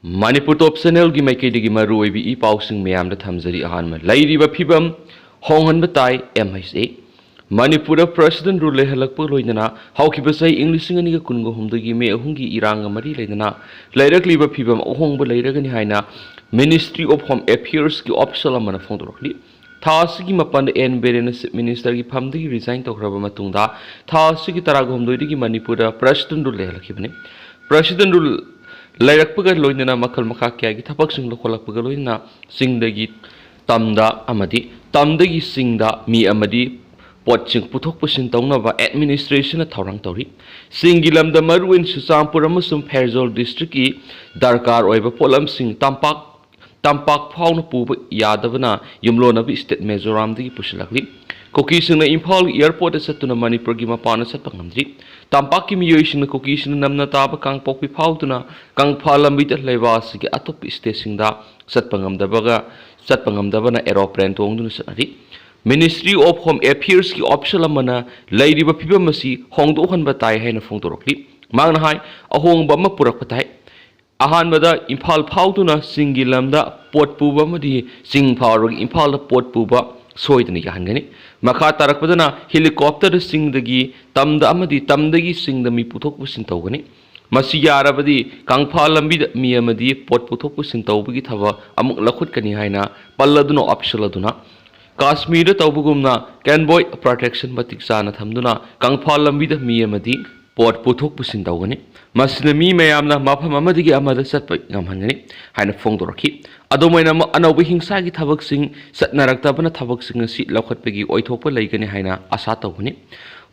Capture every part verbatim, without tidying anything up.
ꯃꯅꯤꯄꯨꯔ ꯇꯣꯞ ꯆꯦꯅꯦꯜꯒꯤ ꯃꯥꯏꯀꯩꯗꯒꯤ ꯃꯔꯨꯑꯣꯏꯕ ꯏ ꯄꯥꯎꯁꯤꯡ ꯃꯌꯥꯝꯗ ꯊꯝꯖꯔꯤ꯫ ꯑꯍꯥꯟꯕ, ꯂꯩꯔꯤꯕ ꯐꯤꯕꯝ ꯍꯣꯡꯍꯟꯕ ꯇꯥꯏ, ꯑꯦꯝ ꯑꯩꯆ ꯑꯦ꯫ ꯃꯅꯤꯄꯨꯔꯗ ꯄ꯭ꯔꯁꯤꯗꯦꯟ ꯔꯨꯜ ꯂꯩꯍꯜꯂꯛꯄꯒ ꯂꯣꯏꯅꯅ ꯍꯧꯈꯤꯕ ꯆꯍꯤ ꯏꯪ ꯂꯤꯁꯤꯡ ꯑꯅꯤꯒ ꯀꯨꯟꯒ ꯍꯨꯝꯗꯣꯏꯒꯤ ꯃꯦ ꯑꯍꯨꯝꯒꯤ ꯏꯔꯥꯡꯒ ꯃꯔꯤ ꯂꯩꯅꯅ ꯂꯩꯔꯛꯂꯤꯕ ꯐꯤꯕꯝ ꯑꯍꯣꯡꯕ ꯂꯩꯔꯒꯅꯤ ꯍꯥꯏꯅ Ministry of Home Affairs ꯀꯤ official ꯑꯃꯅ ꯐꯣꯡꯗꯣꯔꯛꯂꯤ꯫ ꯊꯥ ꯑꯁꯤꯒꯤ ꯃꯥꯄꯟꯗ ꯑꯦꯟ ꯕꯤꯔꯦꯟꯅ Chief Minister ꯒꯤ ꯐꯝꯗꯒꯤ resign ꯇꯧꯈ꯭ꯔꯕ ꯃꯇꯨꯡꯗ ꯊꯥ ꯑꯁꯤꯒꯤ ꯇꯔꯥꯒ ꯍꯨꯝꯗꯣꯏꯗꯒꯤ ꯃꯅꯤꯄꯨꯔꯗ ꯄ꯭ꯔꯁꯤꯗꯦꯟ ꯔꯨꯜ ꯂꯩꯍꯜꯂꯛꯈꯤꯕꯅꯤ꯫ ꯄ꯭ꯔꯁꯤꯗꯦꯟ ꯔꯨꯜ ꯂꯩꯔꯛꯄꯒ ꯂꯣꯏꯅꯅ ꯃꯈꯜ ꯃꯈꯥ ꯀꯌꯥꯒꯤ ꯊꯕꯛꯁꯤꯡ ꯂꯧꯈꯠꯂꯛꯄꯒ ꯂꯣꯏꯅꯅ ꯆꯤꯡꯗꯒꯤ ꯇꯝꯗ ꯑꯃꯗꯤ ꯇꯝꯗꯒꯤ ꯆꯤꯡꯗ ꯃꯤ ꯑꯃꯗꯤ ꯄꯣꯠꯁꯤꯡ ꯄꯨꯊꯣꯛ ꯄꯨꯁꯤꯟ ꯇꯧꯅꯕ administration ꯅ ꯊꯧꯔꯥꯡ ꯇꯧꯔꯤ꯫ ꯆꯤꯡꯒꯤ ꯂꯝꯗ ꯃꯔꯨꯑꯣꯏꯅ ꯆꯨꯔꯆꯥꯟꯄꯨꯔ ꯑꯃꯁꯨꯡ ꯐꯦꯔꯖꯣꯜ district ꯀꯤ ꯗꯔꯀꯥꯔ ꯑꯣꯏꯕ ꯄꯣꯠꯂꯝꯁꯤꯡ ꯇꯝꯄꯥꯛ ꯇꯝꯄꯥꯛ ꯐꯥꯎꯅ ꯄꯨꯕ ꯌꯥꯗꯕꯅ ꯌꯨꯝꯂꯣꯟꯅꯕ state ꯃꯤꯖꯣꯔꯥꯝꯗꯒꯤ ꯄꯨꯁꯤꯜꯂꯛꯂꯤ꯫ ꯀꯨꯀꯤꯁꯤꯡꯅ ꯏꯝꯐꯥꯜꯒꯤ airport ꯇ ꯆꯠꯇꯨꯅ ꯃꯅꯤꯄꯨꯔꯒꯤ ꯃꯄꯥꯟꯗ ꯆꯠꯄ ꯉꯝꯗ꯭ꯔꯤ꯫ ꯇꯝꯄꯥꯛꯀꯤ ꯃꯤꯑꯣꯏꯁꯤꯡꯅ ꯀꯨꯀꯤꯁꯤꯡꯅ ꯅꯝꯅ ꯇꯥꯕ ꯀꯥꯡꯄꯣꯛꯄꯤ ꯐꯥꯎꯗꯨꯅ ꯀꯪꯐꯥꯜ ꯂꯝꯕꯤꯗ ꯂꯩꯕꯥꯛ ꯑꯁꯤꯒꯤ ꯑꯇꯣꯞꯄ state ꯁꯤꯡꯗ ꯆꯠꯄ ꯉꯝꯗꯕꯒ ꯆꯠꯄ ꯉꯝꯗꯕꯅ aeroplane ꯇꯣꯡꯗꯨꯅ ꯆꯠꯅꯔꯤ꯫ Ministry of Home Affairs ꯀꯤ official ꯑꯃꯅ ꯂꯩꯔꯤꯕ ꯐꯤꯕꯝ ꯑꯁꯤ ꯍꯣꯡꯗꯣꯛꯍꯟꯕ ꯇꯥꯏ ꯍꯥꯏꯅ ꯐꯣꯡꯗꯣꯔꯛꯂꯤ꯫ ꯃꯍꯥꯛꯅ ꯍꯥꯏ, ꯑꯍꯣꯡꯕ ꯑꯃ ꯄꯨꯔꯛꯄ ꯇꯥꯏ꯫ ꯑꯍꯥꯟꯕꯗ ꯏꯝꯐꯥꯜ ꯐꯥꯎꯗꯨꯅ ꯆꯤꯡꯒꯤ ꯂꯝꯗ ꯄꯣꯠ ꯄꯨꯕ ꯑꯃꯗꯤ ꯆꯤꯡ ꯐꯥꯎꯔꯒ ꯏꯝꯐꯥꯜꯗ ꯄꯣꯠ ꯄꯨꯕ ꯁꯣꯏꯗꯅ ꯌꯥꯍꯟꯒꯅꯤ꯫ ꯃꯈꯥ ꯇꯥꯔꯛꯄꯗꯅ helicopter ꯗ ꯆꯤꯡꯗꯒꯤ ꯇꯝꯗ ꯑꯃꯗꯤ ꯇꯝꯗꯒꯤ ꯆꯤꯡꯗ ꯃꯤ ꯄꯨꯊꯣꯛ ꯄꯨꯁꯤꯟ ꯇꯧꯒꯅꯤ꯫ ꯃꯁꯤ ꯌꯥꯔꯕꯗꯤ ꯀꯪꯐꯥꯜ ꯂꯝꯕꯤꯗ ꯃꯤ ꯑꯃꯗꯤ ꯄꯣꯠ ꯄꯨꯊꯣꯛ ꯄꯨꯁꯤꯟ ꯇꯧꯕꯒꯤ ꯊꯕꯛ ꯑꯃꯨꯛ ꯂꯧꯈꯠꯀꯅꯤ ꯍꯥꯏꯅ ꯄꯜꯂꯗꯨꯅ official ꯑꯗꯨꯅ ꯀꯥꯁꯃꯤꯔꯗ ꯇꯧꯕꯒꯨꯝꯅ convoy protection ꯃꯇꯤꯛ ꯆꯥꯅ ꯊꯝꯗꯨꯅ ꯀꯪꯐꯥꯜ ꯂꯝꯕꯤꯗ ꯃꯤ ꯑꯃꯗꯤ ꯄꯣꯠ ꯄꯨꯊꯣꯛ ꯄꯨꯁꯤꯟ ꯇꯧꯒꯅꯤ꯫ ꯃꯁꯤꯅ ꯃꯤ ꯃꯌꯥꯝꯅ ꯃꯐꯝ ꯑꯃꯗꯒꯤ ꯑꯃꯗ ꯆꯠꯄ ꯉꯝꯍꯟꯒꯅꯤ ꯍꯥꯏꯅ ꯐꯣꯡꯗꯣꯔꯛꯈꯤ꯫ ꯑꯗꯨꯝ ꯑꯣꯏꯅꯃꯛ, ꯑꯅꯧꯕ ꯍꯤꯡꯁꯥꯒꯤ ꯊꯕꯛꯁꯤꯡ ꯆꯠꯅꯔꯛꯇꯕꯅ ꯊꯕꯛꯁꯤꯡ ꯑꯁꯤ ꯂꯧꯈꯠꯄꯒꯤ ꯑꯣꯏꯊꯣꯛꯄ ꯂꯩꯒꯅꯤ ꯍꯥꯏꯅ ꯑꯥꯁꯥ ꯇꯧꯒꯅꯤ꯫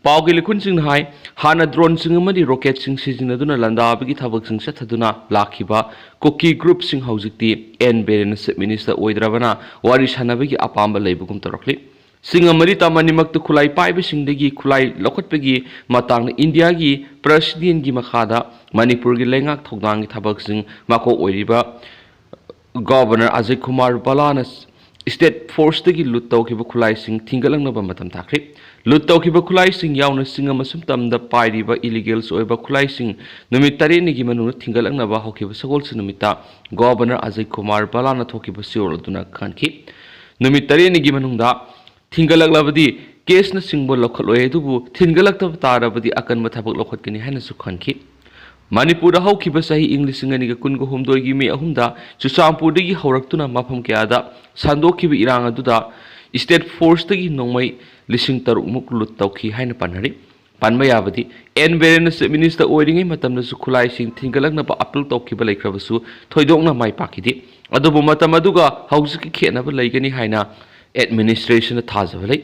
ꯄꯥꯎꯒꯤ ꯂꯤꯈꯨꯟꯁꯤꯡꯅ ꯍꯥꯏ, ꯍꯥꯟꯅ drone ꯁꯤꯡ ꯑꯃꯗꯤ rocket ꯁꯤꯡ ꯁꯤꯖꯤꯟꯅꯗꯨꯅ ꯂꯥꯟꯗꯥꯕꯒꯤ ꯊꯕꯛꯁꯤꯡ ꯆꯠꯊꯗꯨꯅ ꯂꯥꯛꯈꯤꯕ ꯀꯨꯀꯤ group ꯁꯤꯡ ꯍꯧꯖꯤꯛꯇꯤ ꯑꯦꯟ ꯕꯤꯔꯦꯟꯅ Chief Minister ꯑꯣꯏꯗ꯭ꯔꯕꯅ ꯋꯥꯔꯤ ꯁꯥꯟꯅꯕꯒꯤ ꯑꯄꯥꯝꯕ ꯂꯩꯕꯒꯨꯝ ꯇꯧꯔꯛꯂꯤ꯫ ꯆꯤꯡ ꯑꯃꯗꯤ ꯇꯝ ꯑꯅꯤꯃꯛꯇ ꯈꯨꯠꯂꯥꯏ ꯄꯥꯏꯕꯁꯤꯡꯗꯒꯤ ꯈꯨꯠꯂꯥꯏ ꯂꯧꯈꯠꯄꯒꯤ ꯃꯇꯥꯡꯗ ꯏꯟꯗꯤꯌꯥꯒꯤ ꯄ꯭ꯔꯁꯤꯗꯦꯟꯒꯤ ꯃꯈꯥꯗ ꯃꯅꯤꯄꯨꯔꯒꯤ ꯂꯩꯉꯥꯛ ꯊꯧꯗꯥꯡꯒꯤ ꯊꯕꯛꯁꯤꯡ ꯃꯀꯣꯛ ꯑꯣꯏꯔꯤꯕ Governor Ajay Kumar ꯚꯜꯂꯥꯅ state force ꯇꯒꯤ loot ꯇꯧꯈꯤꯕ ꯈꯨꯠꯂꯥꯏꯁꯤꯡ ꯊꯤꯡꯒꯠꯂꯛꯅꯕ ꯃꯇꯝ ꯊꯥꯈ꯭ꯔꯦ꯫ ꯂꯨꯠ ꯇꯧꯈꯤꯕ ꯈꯨꯠꯂꯥꯏꯁꯤꯡ ꯌꯥꯎꯅ ꯆꯤꯡ ꯑꯃꯁꯨꯡ ꯇꯝꯗ ꯄꯥꯏꯔꯤꯕ ꯏꯂꯤꯒꯦꯜꯁ ꯑꯣꯏꯕ ꯈꯨꯠꯂꯥꯏꯁꯤꯡ ꯅꯨꯃꯤꯠ ꯇꯔꯦꯠꯅꯤꯒꯤ ꯃꯅꯨꯡꯗ ꯊꯤꯡꯒꯠꯂꯛꯅꯕ ꯍꯧꯈꯤꯕ ꯁꯒꯣꯜꯁꯦꯟ ꯅꯨꯃꯤꯠꯇ ꯒꯣꯕꯔꯅꯔ ꯑꯖꯌ ꯀꯨꯃꯥꯔ ꯕꯂꯥꯅ ꯊꯣꯛꯈꯤꯕ ꯆꯦꯔꯣꯜ ꯑꯗꯨꯅ ꯈꯪꯍꯟꯈꯤ꯫ ꯅꯨꯃꯤꯠ ꯇꯔꯦꯠꯅꯤꯒꯤ ꯃꯅꯨꯡꯗ ꯊꯤꯡꯒꯠꯂꯛꯂꯕꯗꯤ ꯀꯦꯁꯅꯆꯤꯡꯕ ꯂꯧꯈꯠꯂꯣꯏ, ꯑꯗꯨꯕꯨ ꯊꯤꯡꯒꯠꯂꯛꯇꯕ ꯇꯥꯔꯕꯗꯤ ꯑꯀꯟꯕ ꯊꯕꯛ ꯂꯧꯈꯠꯀꯅꯤ ꯍꯥꯏꯅꯁꯨ ꯈꯪꯍꯟꯈꯤ꯫ ꯃꯅꯤꯄꯨꯔꯗ ꯍꯧꯈꯤꯕ ꯆꯍꯤ ꯏꯪ ꯂꯤꯁꯤꯡ ꯑꯅꯤꯒ ꯀꯨꯟꯒ ꯍꯨꯝꯗꯣꯏꯒꯤ ꯃꯦ ꯑꯍꯨꯝꯗ ꯆꯨꯔꯆꯥꯟꯄꯨꯔꯗꯒꯤ ꯍꯧꯔꯛꯇꯨꯅ ꯃꯐꯝ ꯀꯌꯥꯗ ꯁꯟꯗꯣꯛꯈꯤꯕ ꯏꯔꯥꯡ ꯑꯗꯨꯗ ꯁ꯭ꯇꯦꯠ ꯐꯣꯔꯁꯇꯒꯤ ꯅꯣꯡꯃꯩ ꯂꯤꯁꯤꯡ ꯇꯔꯨꯛ ꯃꯨꯛ ꯂꯨꯠ ꯇꯧꯈꯤ ꯍꯥꯏꯅ ꯄꯟꯅꯔꯤ꯫ ꯄꯟꯕ ꯌꯥꯕꯗꯤ, ꯑꯦꯟ ꯕꯤꯔꯦꯟꯅ ꯆꯤꯐ ꯃꯤꯅꯤꯁꯇꯔ ꯑꯣꯏꯔꯤꯉꯩ ꯃꯇꯝꯗꯁꯨ ꯈꯨꯠꯂꯥꯏꯁꯤꯡ ꯊꯤꯡꯒꯠꯂꯛꯅꯕ ꯑꯄꯤꯜ ꯇꯧꯈꯤꯕ ꯂꯩꯈ꯭ꯔꯕꯁꯨ ꯊꯣꯏꯗꯣꯛꯅ ꯃꯥꯏ ꯄꯥꯛꯈꯤꯗꯦ꯫ ꯑꯗꯨꯕꯨ ꯃꯇꯝ ꯑꯗꯨꯒ ꯍꯧꯖꯤꯛꯀꯤ ꯈꯦꯠꯅꯕ ꯂꯩꯒꯅꯤ ꯍꯥꯏꯅ ꯑꯦꯗꯃꯤꯅꯤꯁꯇ꯭ꯔꯦꯁꯟꯅ ꯊꯥꯖꯕ ꯂꯩ꯫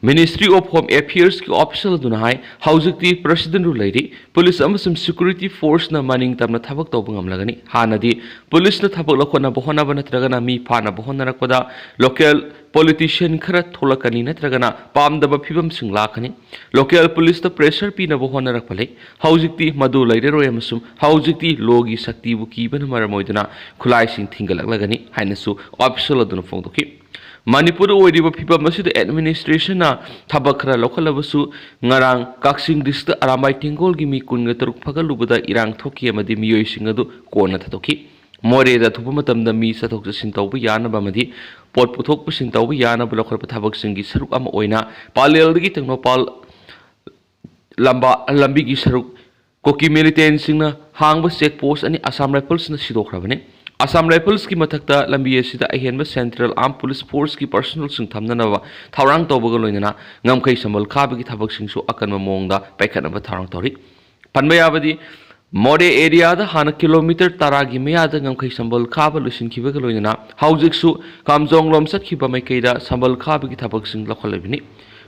ꯃꯤꯅꯤꯁꯇ꯭ꯔꯤ ꯑꯣꯐ ꯍꯣꯝ ꯑꯦꯐꯤꯌꯔꯁꯀꯤ ꯑꯣꯐꯤꯁꯤꯌꯦꯜ ꯑꯗꯨꯅ ꯍꯥꯏ, ꯍꯧꯖꯤꯛꯇꯤ ꯄ꯭ꯔꯦꯁꯤꯗꯦꯟꯠ ꯔꯨꯜ ꯂꯩꯔꯤ꯫ ꯄꯨꯂꯤꯁ ꯑꯃꯁꯨꯡ ꯁꯦꯀ꯭ꯌꯨꯔꯤꯇꯤ ꯐꯣꯔꯁꯅ ꯃꯅꯤꯡ ꯇꯝꯅ ꯊꯕꯛ ꯇꯧꯕ ꯉꯝꯂꯒꯅꯤ꯫ ꯍꯥꯟꯅꯗꯤ ꯄꯨꯂꯤꯁꯅ ꯊꯕꯛ ꯂꯧꯈꯠꯅꯕ ꯍꯣꯠꯅꯕ ꯅꯠꯇ꯭ꯔꯒꯅ ꯃꯤ ꯐꯥꯅꯕ ꯍꯣꯠꯅꯔꯛꯄꯗ ꯂꯣꯀꯦꯜ ꯄꯣꯂꯤꯇꯤꯁꯤꯌꯟ ꯈꯔ ꯊꯣꯛꯂꯛꯀꯅꯤ ꯅꯠꯇ꯭ꯔꯒꯅ ꯄꯥꯝꯗꯕ ꯐꯤꯕꯝꯁꯤꯡ ꯂꯥꯛꯀꯅꯤ꯫ ꯂꯣꯀꯦꯜ ꯄꯨꯂꯤꯁꯇ ꯄ꯭ꯔꯦꯁꯔ ꯄꯤꯅꯕ ꯍꯣꯠꯅꯔꯛꯄ ꯂꯩ꯫ ꯍꯧꯖꯤꯛꯇꯤ ꯃꯗꯨ ꯂꯩꯔꯔꯣꯏ ꯑꯃꯁꯨꯡ ꯍꯧꯖꯤꯛꯇꯤ ꯂꯣꯒꯤ ꯁꯛꯇꯤꯕꯨ ꯀꯤꯕꯅ ꯃꯔꯝ ꯑꯣꯏꯗꯨꯅ ꯈꯨꯠꯂꯥꯏꯁꯤꯡ ꯊꯤꯡꯒꯠꯂꯛꯂꯒꯅꯤ ꯍꯥꯏꯅꯁꯨ ꯑꯣꯐꯤꯁꯤꯌꯦꯜ ꯑꯗꯨꯅ ꯐꯣꯡꯗꯣꯛꯈꯤ꯫ ꯃꯅꯤꯄꯨꯔꯗ ꯑꯣꯏꯔꯤꯕ ꯐꯤꯕꯝ ꯑꯁꯤꯗ ꯑꯦꯗꯃꯤꯅꯤꯁꯇ꯭ꯔꯦꯁꯟꯅ ꯊꯕꯛ ꯈꯔ ꯂꯧꯈꯠꯂꯕꯁꯨ ꯉꯔꯥꯡ ꯀꯛꯆꯤꯡ ꯗꯤꯁꯇ꯭ꯔꯤꯛꯇ ꯑꯔꯥꯝꯕꯥꯏ ꯇꯦꯡꯒꯣꯜꯒꯤ ꯃꯤ ꯀꯨꯟꯒ ꯇꯔꯨꯛ ꯐꯒꯠꯂꯨꯕꯗ ꯏꯔꯥꯡ ꯊꯣꯛꯈꯤ ꯑꯃꯗꯤ ꯃꯤꯑꯣꯏꯁꯤꯡ ꯑꯗꯨ ꯀꯣꯟꯅ ꯊꯥꯗꯣꯛꯈꯤ꯫ ꯃꯣꯔꯦꯗ ꯊꯣꯛꯄ ꯃꯇꯝꯗ ꯃꯤ ꯆꯠꯊꯣꯛ ꯆꯠꯁꯤꯟ ꯇꯧꯕ ꯌꯥꯅꯕ ꯑꯃꯗꯤ ꯄꯣꯠ ꯄꯨꯊꯣꯛ ꯄꯨꯁꯤꯟ ꯇꯧꯕ ꯌꯥꯅꯕ ꯂꯧꯈꯠꯄ ꯊꯕꯛꯁꯤꯡꯒꯤ ꯁꯔꯨꯛ ꯑꯃ ꯑꯣꯏꯅ ꯄꯥꯂꯦꯜꯗꯒꯤ ꯇꯦꯡꯅꯧꯄꯜ ꯂꯝꯕꯥ-, ꯂꯝꯕꯤꯒꯤ ꯁꯔꯨꯛ ꯀꯨꯀꯤ ꯃꯤꯂꯤꯇꯦꯟꯁꯤꯡꯅ ꯍꯥꯡꯕ ꯆꯦꯛ ꯄꯣꯁ ꯑꯅꯤ ꯑꯁꯥꯝ ꯔꯥꯏꯐꯜꯁꯅ ꯁꯤꯗꯣꯛꯈ꯭ꯔꯕꯅꯤ꯫ ꯑꯁꯥꯝ ꯔꯥꯏꯐꯜꯁꯀꯤ ꯃꯊꯛꯇ ꯂꯝꯕꯤ ꯑꯁꯤꯗ ꯑꯍꯦꯟꯕ ꯁꯦꯟꯇ꯭ꯔꯦꯜ ꯑꯥꯔꯝ ꯄꯨꯂꯤꯁ ꯐꯣꯔꯁꯀꯤ ꯄꯔꯁꯣꯅꯦꯜꯁꯤꯡ ꯊꯝꯅꯅꯕ ꯊꯧꯔꯥꯡ ꯇꯧꯕꯒ ꯂꯣꯏꯅꯅ ꯉꯝꯈꯩ ꯁꯝꯕꯜ ꯈꯥꯕꯒꯤ ꯊꯕꯛꯁꯤꯡꯁꯨ ꯑꯀꯟꯕ ꯃꯑꯣꯡꯗ ꯄꯥꯏꯈꯠꯅꯕ ꯊꯧꯔꯥꯡ ꯇꯧꯔꯤ꯫ ꯄꯟꯕ ꯌꯥꯕꯗꯤ, ꯃꯣꯔꯦ ꯑꯦꯔꯤꯌꯥꯗ ꯍꯥꯟꯅ ꯀꯤꯂꯣꯃꯤꯇꯔ ꯇꯔꯥꯒꯤ ꯃꯌꯥꯗ ꯉꯝꯈꯩ ꯁꯝꯕꯜ ꯈꯥꯕ ꯂꯣꯏꯁꯤꯟꯈꯤꯕꯒ ꯂꯣꯏꯅꯅ ꯍꯧꯖꯤꯛꯁꯨ ꯀꯥꯝꯖꯣꯡꯂꯣꯝ ꯆꯠꯈꯤꯕ ꯃꯥꯏꯀꯩꯗ ꯁꯝꯕꯜ ꯈꯥꯕꯒꯤ ꯊꯕꯛꯁꯤꯡ ꯂꯧꯈꯠꯂꯤꯕꯅꯤ,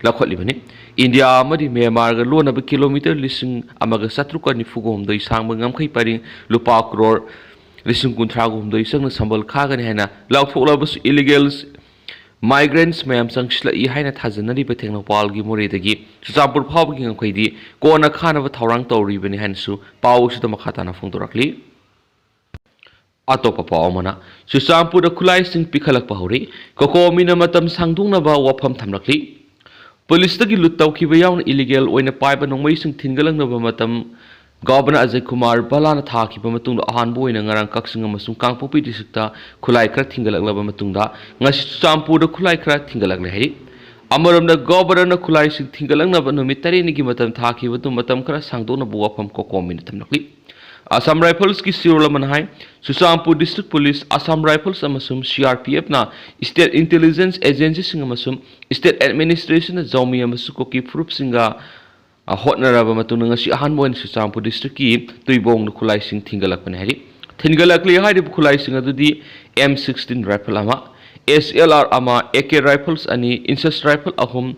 ꯂꯧꯈꯠꯂꯤꯕꯅꯤ꯫ ꯏꯟꯗꯤꯌꯥ ꯑꯃꯗꯤ ꯃ꯭ꯌꯥꯟꯃꯥꯔꯒ ꯂꯣꯟꯅꯕ ꯀꯤꯂꯣꯃꯤꯇꯔ ꯂꯤꯁꯤꯡ ꯑꯃꯒ ꯆꯥꯇ꯭ꯔꯨꯛꯀ ꯅꯤꯐꯨꯒ ꯍꯨꯝꯗꯣꯏ ꯁꯥꯡꯕ ꯉꯝꯈꯩ ꯄꯔꯤꯡ ꯂꯨꯄꯥ ꯀ꯭ꯔꯣꯔ ꯂꯤꯁꯤꯡ ꯀꯨꯟꯊ꯭ꯔꯥꯒ ꯍꯨꯝꯗꯣꯏ ꯆꯪꯅ ꯁꯝꯕꯜ ꯈꯥꯒꯅꯤ ꯍꯥꯏꯅ ꯂꯥꯎꯊꯣꯛꯂꯕꯁꯨ, ꯏꯂꯤꯒꯦꯜ ꯃꯥꯏꯒ꯭ꯔꯦꯟꯠꯁ ꯃꯌꯥꯝ ꯆꯪꯁꯤꯜꯂꯛꯏ ꯍꯥꯏꯅ ꯊꯥꯖꯅꯔꯤꯕ ꯇꯦꯡꯅꯧꯄꯜꯒꯤ ꯃꯣꯔꯦꯗꯒꯤ ꯆꯨꯔꯆꯥꯟꯄꯨꯔ ꯐꯥꯎꯕꯒꯤ ꯉꯝꯈꯩꯗꯤ ꯀꯣꯟꯅ ꯈꯥꯅꯕ ꯊꯧꯔꯥꯡ ꯇꯧꯔꯤꯕꯅꯤ ꯍꯥꯏꯅꯁꯨ ꯄꯥꯎ ꯑꯁꯤꯗ ꯃꯈꯥ ꯇꯥꯅ ꯐꯣꯡꯗꯣꯔꯛꯂꯤ꯫ ꯑꯇꯣꯞꯄ ꯄꯥꯎ ꯑꯃꯅ, ꯆꯨꯔꯆꯥꯟꯄꯨꯔꯗ ꯈꯨꯠꯂꯥꯏꯁꯤꯡ ꯄꯤꯈꯠꯂꯛꯄ ꯍꯧꯔꯤ꯫ ꯀꯣꯀꯣꯃꯤꯅ ꯃꯇꯝ ꯁꯥꯡꯗꯣꯛꯅꯕ ꯋꯥꯐꯝ ꯊꯝꯂꯛꯂꯤ꯫ ꯄꯨꯂꯤꯁꯇꯒꯤ ꯂꯨꯠ ꯇꯧꯈꯤꯕ ꯌꯥꯎꯅ ꯏꯂꯤꯒꯦꯜ ꯑꯣꯏꯅ ꯄꯥꯏꯕ ꯅꯣꯡꯃꯩꯁꯤꯡ ꯊꯤꯟꯒꯠꯂꯛꯅꯕ ꯃꯇꯝ ꯒꯣꯕꯔꯅꯔ ꯑꯖꯌ ꯀꯨꯃꯥꯔ ꯚꯜꯂꯥꯅ ꯊꯥꯈꯤꯕ ꯃꯇꯨꯡꯗ ꯑꯍꯥꯟꯕ ꯑꯣꯏꯅ ꯉꯔꯥꯡ ꯀꯛꯆꯤꯡ ꯑꯃꯁꯨꯡ ꯀꯥꯡꯄꯣꯛꯄꯤ ꯗꯤꯁꯇ꯭ꯔꯤꯛꯇ ꯈꯨꯠꯂꯥꯏ ꯈꯔ ꯊꯤꯟꯒꯠꯂꯛꯂꯕ ꯃꯇꯨꯡꯗ ꯉꯁꯤ ꯆꯨꯔꯆꯥꯟꯄꯨꯔꯗ ꯈꯨꯠꯂꯥꯏ ꯈꯔ ꯊꯤꯟꯒꯠꯂꯛꯂꯦ ꯍꯥꯏꯔꯤ꯫ ꯑꯃꯔꯣꯝꯗ ꯒꯣꯕꯔꯅꯔꯅ ꯈꯨꯠꯂꯥꯏꯁꯤꯡ ꯊꯤꯟꯒꯠꯂꯛꯅꯕ ꯅꯨꯃꯤꯠ ꯇꯔꯦꯠꯅꯤꯒꯤ ꯃꯇꯝ ꯊꯥꯈꯤꯕ ꯑꯗꯨ ꯃꯇꯝ ꯈꯔ ꯁꯥꯡꯗꯣꯛꯅꯕ ꯋꯥꯐꯝ ꯀꯣꯀꯣꯃꯤꯅ ꯊꯝꯂꯛꯂꯤ꯫ ꯑꯁꯥꯝ ꯔꯥꯏꯐꯜꯁꯀꯤ ꯁꯤꯔꯣꯜ ꯑꯃꯅ ꯍꯥꯏ, Churachandpur district police, Assam rifles ꯑꯃꯁꯨꯡ ꯁꯤ ꯑꯥꯔ ꯄꯤ ꯑꯦꯐꯅ ꯁ꯭ꯇꯦꯠ ꯏꯟꯇꯦꯂꯤꯖꯦꯟꯁ ꯑꯦꯖꯦꯟꯁꯤꯁꯤꯡ ꯑꯃꯁꯨꯡ ꯁ꯭ꯇꯦꯠ ꯑꯦꯗꯃꯤꯅꯤꯁꯇ꯭ꯔꯦꯁꯟꯅ ꯖꯧꯃꯤ ꯑꯃꯁꯨꯡ ꯀꯨꯀꯤ ꯐꯨꯔꯨꯞꯁꯤꯡꯒ, ꯑ, ꯍꯣꯠꯅꯔꯕ ꯃꯇꯨꯡꯗ ꯉꯁꯤ ꯑꯍꯥꯟꯕ ꯑꯣꯏꯅ ꯆꯨꯔꯆꯥꯟꯄꯨꯔ ꯗꯤꯁꯇ꯭ꯔꯤꯛꯀꯤ ꯇꯨꯏꯕꯣꯡꯗ ꯈꯨꯠꯂꯥꯏꯁꯤꯡ ꯊꯤꯟꯒꯠꯂꯛꯄꯅꯤ ꯍꯥꯏꯔꯤ꯫ ꯊꯤꯟꯒꯠꯂꯛꯂꯤ ꯍꯥꯏꯔꯤꯕ ꯈꯨꯠꯂꯥꯏꯁꯤꯡ ꯑꯗꯨꯗꯤ ꯑꯦꯝ ꯁꯤꯛꯁꯇꯤꯟ ꯔꯥꯏꯐꯜ ꯑꯃ, ꯑꯦꯁ ꯑꯦꯜ ꯑꯥꯔ ꯑꯃ, ꯑꯦ ꯀꯦ ꯔꯥꯏꯐꯜꯁ ꯑꯅꯤ, ꯏꯟꯆꯦꯁ ꯔꯥꯏꯐꯜ ꯑꯍꯨꯝ,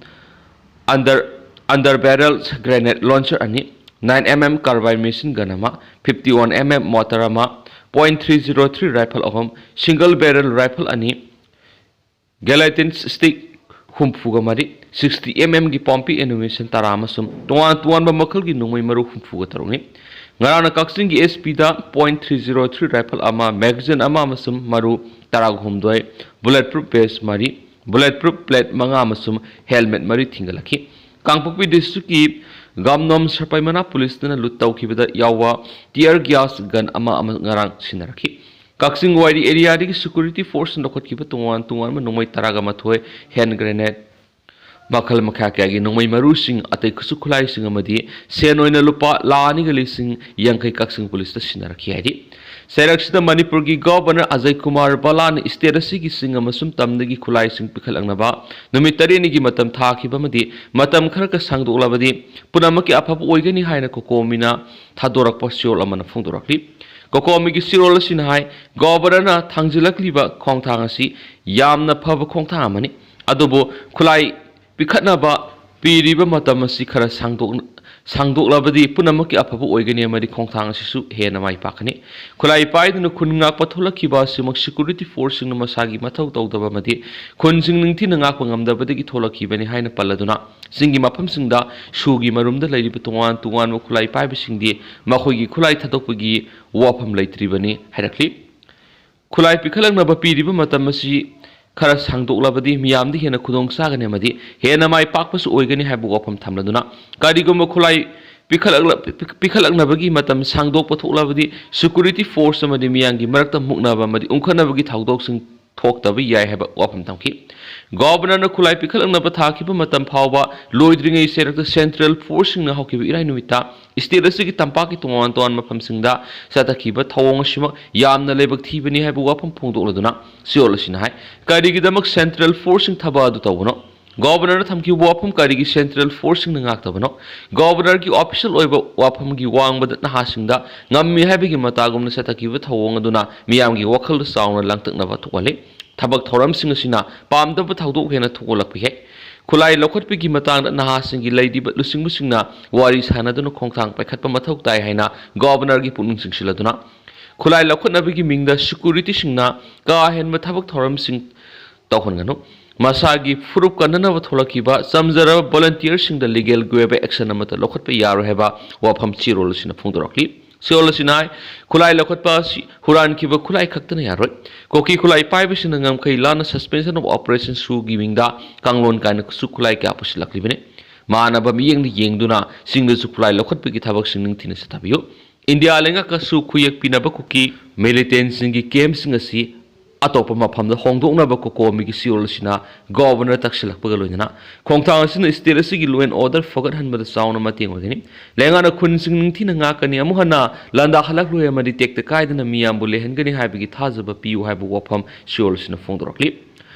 under, under barrel grenade launcher ꯑꯅꯤ, nine M M carbine machine gun ꯑꯃ, fifty one M M mortar ꯑꯃ, point three zero three rifle ꯑꯍꯨꯝ, single barrel rifle ꯑꯅꯤ, gelatins stick ꯍꯨꯝꯐꯨꯒ ꯃꯔꯤ, sixty M ꯑꯦꯝꯒꯤ ꯄꯣꯝꯄꯤ ꯑꯦꯃꯨꯅꯤꯁꯟ ꯇꯔꯥ ꯑꯃꯁꯨꯡ ꯇꯣꯉꯥꯟ ꯇꯣꯉꯥꯟꯕ ꯃꯈꯜꯒꯤ ꯅꯣꯡꯃꯩ ꯃꯔꯨ ꯍꯨꯝꯐꯨꯒ ꯇꯔꯨꯛꯅꯤ꯫ ꯉꯔꯥꯡꯅ ꯀꯛꯆꯤꯡꯒꯤ ꯑꯦꯁ ꯄꯤꯗ point three zero three rifle ꯑꯃ, ꯃꯦꯒꯥꯖꯤꯟ ꯑꯃ ꯑꯃꯁꯨꯡ ꯃꯔꯨ ꯇꯔꯥꯒ ꯍꯨꯝꯗꯣꯏ, ꯕꯨꯂꯦꯠ ꯄ꯭ꯔꯨꯐ ꯚꯦꯁ ꯃꯔꯤ, ꯕꯨꯂꯦꯠ ꯄ꯭ꯔꯨꯐ ꯄ꯭ꯂꯦꯠ ꯃꯉꯥ ꯑꯃꯁꯨꯡ ꯍꯦꯜꯃꯦꯠ ꯃꯔꯤ ꯊꯤꯟꯒꯠꯂꯛꯈꯤ꯫ ꯀꯥꯡꯄꯣꯛꯄꯤ ꯗꯤꯁꯇ꯭ꯔꯤꯛꯀꯤ ꯒꯥꯝꯅꯣꯝ ꯁꯔꯄꯥꯏꯃꯅꯥ ꯄꯨꯂꯤꯁꯇꯅ ꯂꯨꯠ ꯇꯧꯈꯤꯕꯗ ꯌꯥꯎꯕ ꯇꯤꯌꯔ ꯒ꯭ꯌꯥꯁ ꯒꯟ ꯑꯃ ꯑꯃ ꯉꯔꯥꯡ ꯁꯤꯟꯅꯔꯛꯈꯤ꯫ ꯀꯛꯆꯤꯡ ꯋꯥꯏꯔꯤ ꯑꯦꯔꯤꯌꯥꯗꯒꯤ ꯁꯦꯀ꯭ꯌꯨꯔꯤꯇꯤ ꯐꯣꯔꯁꯅ ꯂꯧꯈꯠꯈꯤꯕ ꯇꯣꯉꯥꯟ ꯇꯣꯉꯥꯟꯕ ꯅꯣꯡꯃꯩ ꯇꯔꯥꯒ ꯃꯥꯊꯣꯏ, ꯍꯦꯟ ꯒ꯭ꯔꯦꯅꯦꯗ ꯃꯈꯜ ꯃꯈꯥ ꯀꯌꯥꯒꯤ ꯅꯣꯡꯃꯩ ꯃꯔꯨꯁꯤꯡ, ꯑꯇꯩ ꯈꯨꯠꯁꯨ ꯈꯨꯠꯂꯥꯏꯁꯤꯡ ꯑꯃꯗꯤ ꯁꯦꯟ ꯑꯣꯏꯅ ꯂꯨꯄꯥ ꯂꯥꯈ ꯑꯅꯤꯒ ꯂꯤꯁꯤꯡ ꯌꯥꯡꯈꯩ ꯀꯛꯆꯤꯡ ꯄꯨꯂꯤꯁꯇ ꯁꯤꯟꯅꯔꯛꯈꯤ ꯍꯥꯏꯔꯤ꯫ ꯆꯩꯔꯛꯁꯤꯗ ꯃꯅꯤꯄꯨꯔꯒꯤ ꯒꯚꯔꯅꯔ ꯑꯖꯌ ꯀꯨꯃꯥꯔ ꯕꯂꯥꯅ ꯁ꯭ꯇꯦꯠ ꯑꯁꯤꯒꯤ ꯆꯤꯡ ꯑꯃꯁꯨꯡ ꯇꯝꯗꯒꯤ ꯈꯨꯠꯂꯥꯏꯁꯤꯡ ꯄꯤꯈꯠꯂꯛꯅꯕ ꯅꯨꯃꯤꯠ ꯇꯔꯦꯠꯅꯤꯒꯤ ꯃꯇꯝ ꯊꯥꯈꯤꯕ ꯑꯃꯗꯤ ꯃꯇꯝ ꯈꯔꯒ ꯁꯥꯡꯗꯣꯛꯂꯕꯗꯤ ꯄꯨꯝꯅꯃꯛꯀꯤ ꯑꯐꯕ ꯑꯣꯏꯒꯅꯤ ꯍꯥꯏꯅ ꯀꯣꯀꯣꯃꯤꯅ ꯊꯥꯗꯣꯔꯛꯄ ꯆꯦꯔꯣꯜ ꯑꯃꯅ ꯐꯣꯡꯗꯣꯔꯛꯂꯤ꯫ ꯀꯣꯀꯣꯃꯤꯒꯤ ꯆꯦꯔꯣꯜ ꯑꯁꯤꯅ ꯍꯥꯏ, ꯒꯣꯕꯔꯅꯔꯅ ꯊꯥꯡꯖꯤꯜꯂꯛꯂꯤꯕ ꯈꯣꯡꯊꯥꯡ ꯑꯁꯤ ꯌꯥꯝꯅ ꯐꯕ ꯈꯣꯡꯊꯥꯡ ꯑꯃꯅꯤ, ꯑꯗꯨꯕꯨ ꯈꯨꯠꯂꯥꯏ ꯄꯤꯈꯠꯅꯕ ꯄꯤꯔꯤꯕ ꯃꯇꯝ ꯑꯁꯤ ꯈꯔ ꯁꯥꯡꯗꯣꯛ-, ꯁꯥꯡꯗꯣꯛꯂꯕꯗꯤ ꯄꯨꯝꯅꯃꯛꯀꯤ ꯑꯐꯕ ꯑꯣꯏꯒꯅꯤ ꯑꯃꯗꯤ ꯈꯣꯡꯊꯥꯡ ꯑꯁꯤꯁꯨ ꯍꯦꯟꯅ ꯃꯥꯏ ꯄꯥꯛꯀꯅꯤ꯫ ꯈꯨꯠꯂꯥꯏ ꯄꯥꯏꯗꯨꯅ ꯈꯨꯟ ꯉꯥꯛꯄ ꯊꯣꯛꯂꯛꯈꯤꯕ ꯑꯁꯤꯃꯛ ꯁꯦꯀ꯭ꯌꯨꯔꯤꯇꯤ ꯐꯣꯔꯁꯁꯤꯡꯅ ꯃꯁꯥꯒꯤ ꯃꯊꯧ ꯇꯧꯗꯕ ꯑꯃꯗꯤ ꯈꯨꯟꯁꯤꯡ ꯅꯤꯡꯊꯤꯅ ꯉꯥꯛꯄ ꯉꯝꯗꯕꯗꯒꯤ ꯊꯣꯛꯂꯛꯈꯤꯕꯅꯤ ꯍꯥꯏꯅ ꯄꯜꯂꯗꯨꯅ, ꯆꯤꯡꯒꯤ ꯃꯐꯝꯁꯤꯡꯗ ꯁꯨꯒꯤ ꯃꯔꯨꯝꯗ ꯂꯩꯔꯤꯕ ꯇꯣꯉꯥꯟ ꯇꯣꯉꯥꯟꯕ ꯈꯨꯠꯂꯥꯏ ꯄꯥꯏꯕꯁꯤꯡꯗꯤ ꯃꯈꯣꯏꯒꯤ ꯈꯨꯠꯂꯥꯏ ꯊꯥꯗꯣꯛꯄꯒꯤ ꯋꯥꯐꯝ ꯂꯩꯇ꯭ꯔꯤꯕꯅꯤ ꯍꯥꯏꯔꯛꯂꯤ꯫ ꯈꯨꯠꯂꯥꯏ ꯄꯤꯈꯠꯂꯛꯅꯕ ꯄꯤꯔꯤꯕ ꯃꯇꯝ ꯑꯁꯤ ꯈꯔ ꯁꯥꯡꯗꯣꯛꯂꯕꯗꯤ ꯃꯤꯌꯥꯝꯗ ꯍꯦꯟꯅ ꯈꯨꯗꯣꯡ ꯆꯥꯒꯅꯤ ꯑꯃꯗꯤ ꯍꯦꯟꯅ ꯃꯥꯏ ꯄꯥꯛꯄꯁꯨ ꯑꯣꯏꯒꯅꯤ ꯍꯥꯏꯕ ꯋꯥꯐꯝ ꯊꯝꯂꯗꯨꯅ, ꯀꯔꯤꯒꯨꯝꯕ ꯈꯨꯠꯂꯥꯏ ꯄꯤꯈꯠꯂꯛꯂ-, ꯄꯤꯈꯠꯂꯛꯅꯕꯒꯤ ꯃꯇꯝ ꯁꯥꯡꯗꯣꯛꯄ ꯊꯣꯛꯂꯕꯗꯤ security force ꯑꯃꯗꯤ ꯃꯤꯌꯥꯝꯒꯤ ꯃꯔꯛꯇ ꯃꯨꯛꯅꯕ ꯑꯃꯗꯤ ꯎꯪꯈꯠꯅꯕꯒꯤ ꯊꯧꯗꯣꯛꯁꯤꯡ ꯊꯣꯛꯇꯕ ꯌꯥꯏ ꯍꯥꯏꯕ ꯋꯥꯐꯝ ꯊꯝꯈꯤ꯫ ꯒꯣꯕꯔꯅꯔꯅ ꯈꯨꯠꯂꯥꯏ ꯄꯤꯈꯠꯂꯛꯅꯕ ꯊꯥꯈꯤꯕ ꯃꯇꯝ ꯐꯥꯎꯕ ꯂꯣꯏꯗ꯭ꯔꯤꯉꯩ ꯆꯩꯔꯛꯇ central forceꯁꯤꯡꯅ ꯍꯧꯈꯤꯕ ꯏꯔꯥꯏ ꯅꯨꯃꯤꯠꯇ state ꯑꯁꯤꯒꯤ ꯇꯝꯄꯥꯛꯀꯤ ꯇꯣꯉꯥꯟ ꯇꯣꯉꯥꯟꯕ ꯃꯐꯝꯁꯤꯡꯗ ꯆꯠꯊꯈꯤꯕ ꯊꯧꯑꯣꯡ ꯑꯁꯤꯃꯛ ꯌꯥꯝꯅ ꯂꯥꯏꯕꯛ ꯊꯤꯕꯅꯤ ꯍꯥꯏꯕ ꯋꯥꯐꯝ ꯐꯣꯡꯗꯣꯛꯂꯗꯨꯅ, ꯁꯤꯑꯣꯜ ꯑꯁꯤꯅ ꯍꯥꯏ, ꯀꯔꯤꯒꯤꯗꯃꯛ central forceꯁꯤꯡ ꯊꯕꯛ ꯑꯗꯨ ꯇꯧꯕꯅꯣ? ꯒꯣꯕꯔꯅꯔꯅ ꯊꯝꯈꯤꯕ ꯋꯥꯐꯝ ꯀꯔꯤꯒꯤ central forceꯁꯤꯡꯅ ꯉꯥꯛꯇꯕꯅꯣ? ꯒꯣꯕꯔꯅꯔꯒꯤ official ꯑꯣꯏꯕ ꯋꯥꯐꯝꯒꯤ ꯋꯥꯡꯃꯗ ꯅꯍꯥꯁꯤꯡꯗ ꯉꯝꯃꯤ ꯍꯥꯏꯕꯒꯤ ꯃꯇꯥꯒꯨꯝꯅ ꯆꯠꯊꯈꯤꯕ ꯊꯧꯑꯣꯡ ꯑꯗꯨꯅ ꯃꯤꯌꯥꯝꯒꯤ ꯋꯥꯈꯜꯗ ꯆꯥꯎꯅ ꯂꯥꯡꯇꯛꯅꯕ ꯊꯣꯛꯍꯜꯂꯤ꯫ ꯊꯕꯛ ꯊꯧꯔꯝꯁꯤꯡ ꯑꯁꯤꯅ ꯄꯥꯝꯗꯕ ꯊꯧꯗꯣꯛ ꯍꯦꯟꯅ ꯊꯣꯛꯍꯜꯂꯛꯄ ꯌꯥꯏ꯫ ꯈꯨꯠꯂꯥꯏ ꯂꯧꯈꯠꯄꯒꯤ ꯃꯇꯥꯡꯗ ꯅꯍꯥꯁꯤꯡꯒꯤ ꯂꯩꯔꯤꯕ ꯂꯨꯆꯤꯡꯕꯁꯤꯡꯅ ꯋꯥꯔꯤ ꯁꯥꯅꯗꯨꯅ ꯈꯣꯡꯊꯥꯡ ꯄꯥꯏꯈꯠꯄ ꯃꯊꯧ ꯇꯥꯏ ꯍꯥꯏꯅ ꯒꯣꯕꯔꯅꯔꯒꯤ ꯄꯨꯛꯅꯤꯡ ꯆꯤꯡꯁꯤꯜꯂꯗꯨꯅ, ꯈꯨꯠꯂꯥꯏ ꯂꯧꯈꯠꯅꯕꯒꯤ ꯃꯤꯡꯗ securityꯁꯤꯡꯅ ꯀꯥ ꯍꯦꯟꯕ ꯊꯕꯛ ꯊꯧꯔꯝꯁꯤꯡ ꯇꯧꯍꯟꯒꯅꯨ꯫ ꯃꯁꯥꯒꯤ ꯐꯨꯔꯨꯞ ꯀꯟꯅꯅꯕ ꯊꯣꯛꯂꯛꯈꯤꯕ ꯆꯝꯖꯔꯕ volunteerꯁꯤꯡꯗ legalꯒꯤ ꯑꯣꯏꯕ action ꯑꯃꯠꯇ ꯂꯧꯈꯠꯄ ꯌꯥꯔꯣꯏ ꯍꯥꯏꯕ ꯋꯥꯐꯝ ꯆꯦꯔꯣꯜ ꯑꯁꯤꯅ ꯐꯣꯡꯗꯣꯔꯛꯂꯤ꯫ ꯆꯦꯔꯣꯜ ꯑꯁꯤꯅ ꯍꯥꯏ, ꯈꯨꯠꯂꯥꯏ ꯂꯧꯈꯠꯄ ꯑꯁꯤ ꯍꯨꯔꯥꯟꯈꯤꯕ ꯈꯨꯠꯂꯥꯏ ꯈꯛꯇꯅ ꯌꯥꯔꯣꯏ꯫ ꯀꯨꯀꯤ ꯈꯨꯠꯂꯥꯏ ꯄꯥꯏꯕꯁꯤꯡꯅ ꯉꯝꯈꯩ ꯂꯥꯟꯅ suspension of operationꯁꯨꯒꯤ ꯃꯤꯡꯗ ꯀꯥꯡꯂꯣꯟ ꯀꯥꯏꯅꯁꯨ ꯈꯨꯠꯂꯥꯏ ꯀꯌꯥ ꯄꯨꯁꯤꯜꯂꯛꯂꯤꯕꯅꯤ꯫ ꯃꯥꯟꯅꯕ ꯃꯤꯠꯌꯦꯡꯗ ꯌꯦꯡꯗꯨꯅ ꯆꯤꯡꯗꯁꯨ ꯈꯨꯠꯂꯥꯏ ꯂꯧꯈꯠꯄꯒꯤ ꯊꯕꯛꯁꯤꯡ ꯅꯤꯡꯊꯤꯅ ꯆꯠꯊꯕꯤꯌꯨ꯫ ꯏꯟꯗꯤꯌꯥ ꯂꯩꯉꯥꯛꯀꯁꯨ ꯈꯨꯌꯦꯛ ꯄꯤꯅꯕ ꯀꯨꯀꯤ militantꯁꯤꯡꯒꯤ campꯁꯤꯡ ꯑꯁꯤ ꯑꯇꯣꯞꯄ ꯃꯐꯝꯗ ꯍꯣꯡꯗꯣꯛꯅꯕ ꯀꯣꯀꯣꯃꯤꯒꯤ ꯆꯦꯔꯣꯜ ꯑꯁꯤꯅ ꯒꯣꯕꯔꯅꯔ ꯇꯛꯁꯤꯜꯂꯛꯄꯒ ꯂꯣꯏꯅꯅ ꯈꯣꯡꯊꯥꯡ ꯑꯁꯤꯅ state ꯑꯁꯤꯒꯤ law and order ꯐꯒꯠꯍꯟꯕꯗ ꯆꯥꯎꯅ ꯃꯇꯦꯡ ꯑꯣꯏꯒꯅꯤ꯫ ꯂꯩꯉꯥꯛꯅ ꯈꯨꯟꯁꯤꯡ ꯅꯤꯡꯊꯤꯅ ꯉꯥꯛꯀꯅꯤ, ꯑꯃꯨꯛ ꯍꯟꯅ ꯂꯥꯟꯗꯥꯍꯜꯂꯛꯂꯣꯏ ꯑꯃꯗꯤ ꯇꯦꯛꯇ ꯀꯥꯏꯗꯅ ꯃꯤꯌꯥꯝꯕꯨ ꯂꯩꯍꯟꯒꯅꯤ ꯍꯥꯏꯕꯒꯤ ꯊꯥꯖꯕ ꯄꯤꯌꯨ ꯍꯥꯏꯕ ꯋꯥꯐꯝ ꯆꯦꯔꯣꯜ ꯑꯁꯤꯅ ꯐꯣꯡꯗꯣꯔꯛꯂꯤ꯫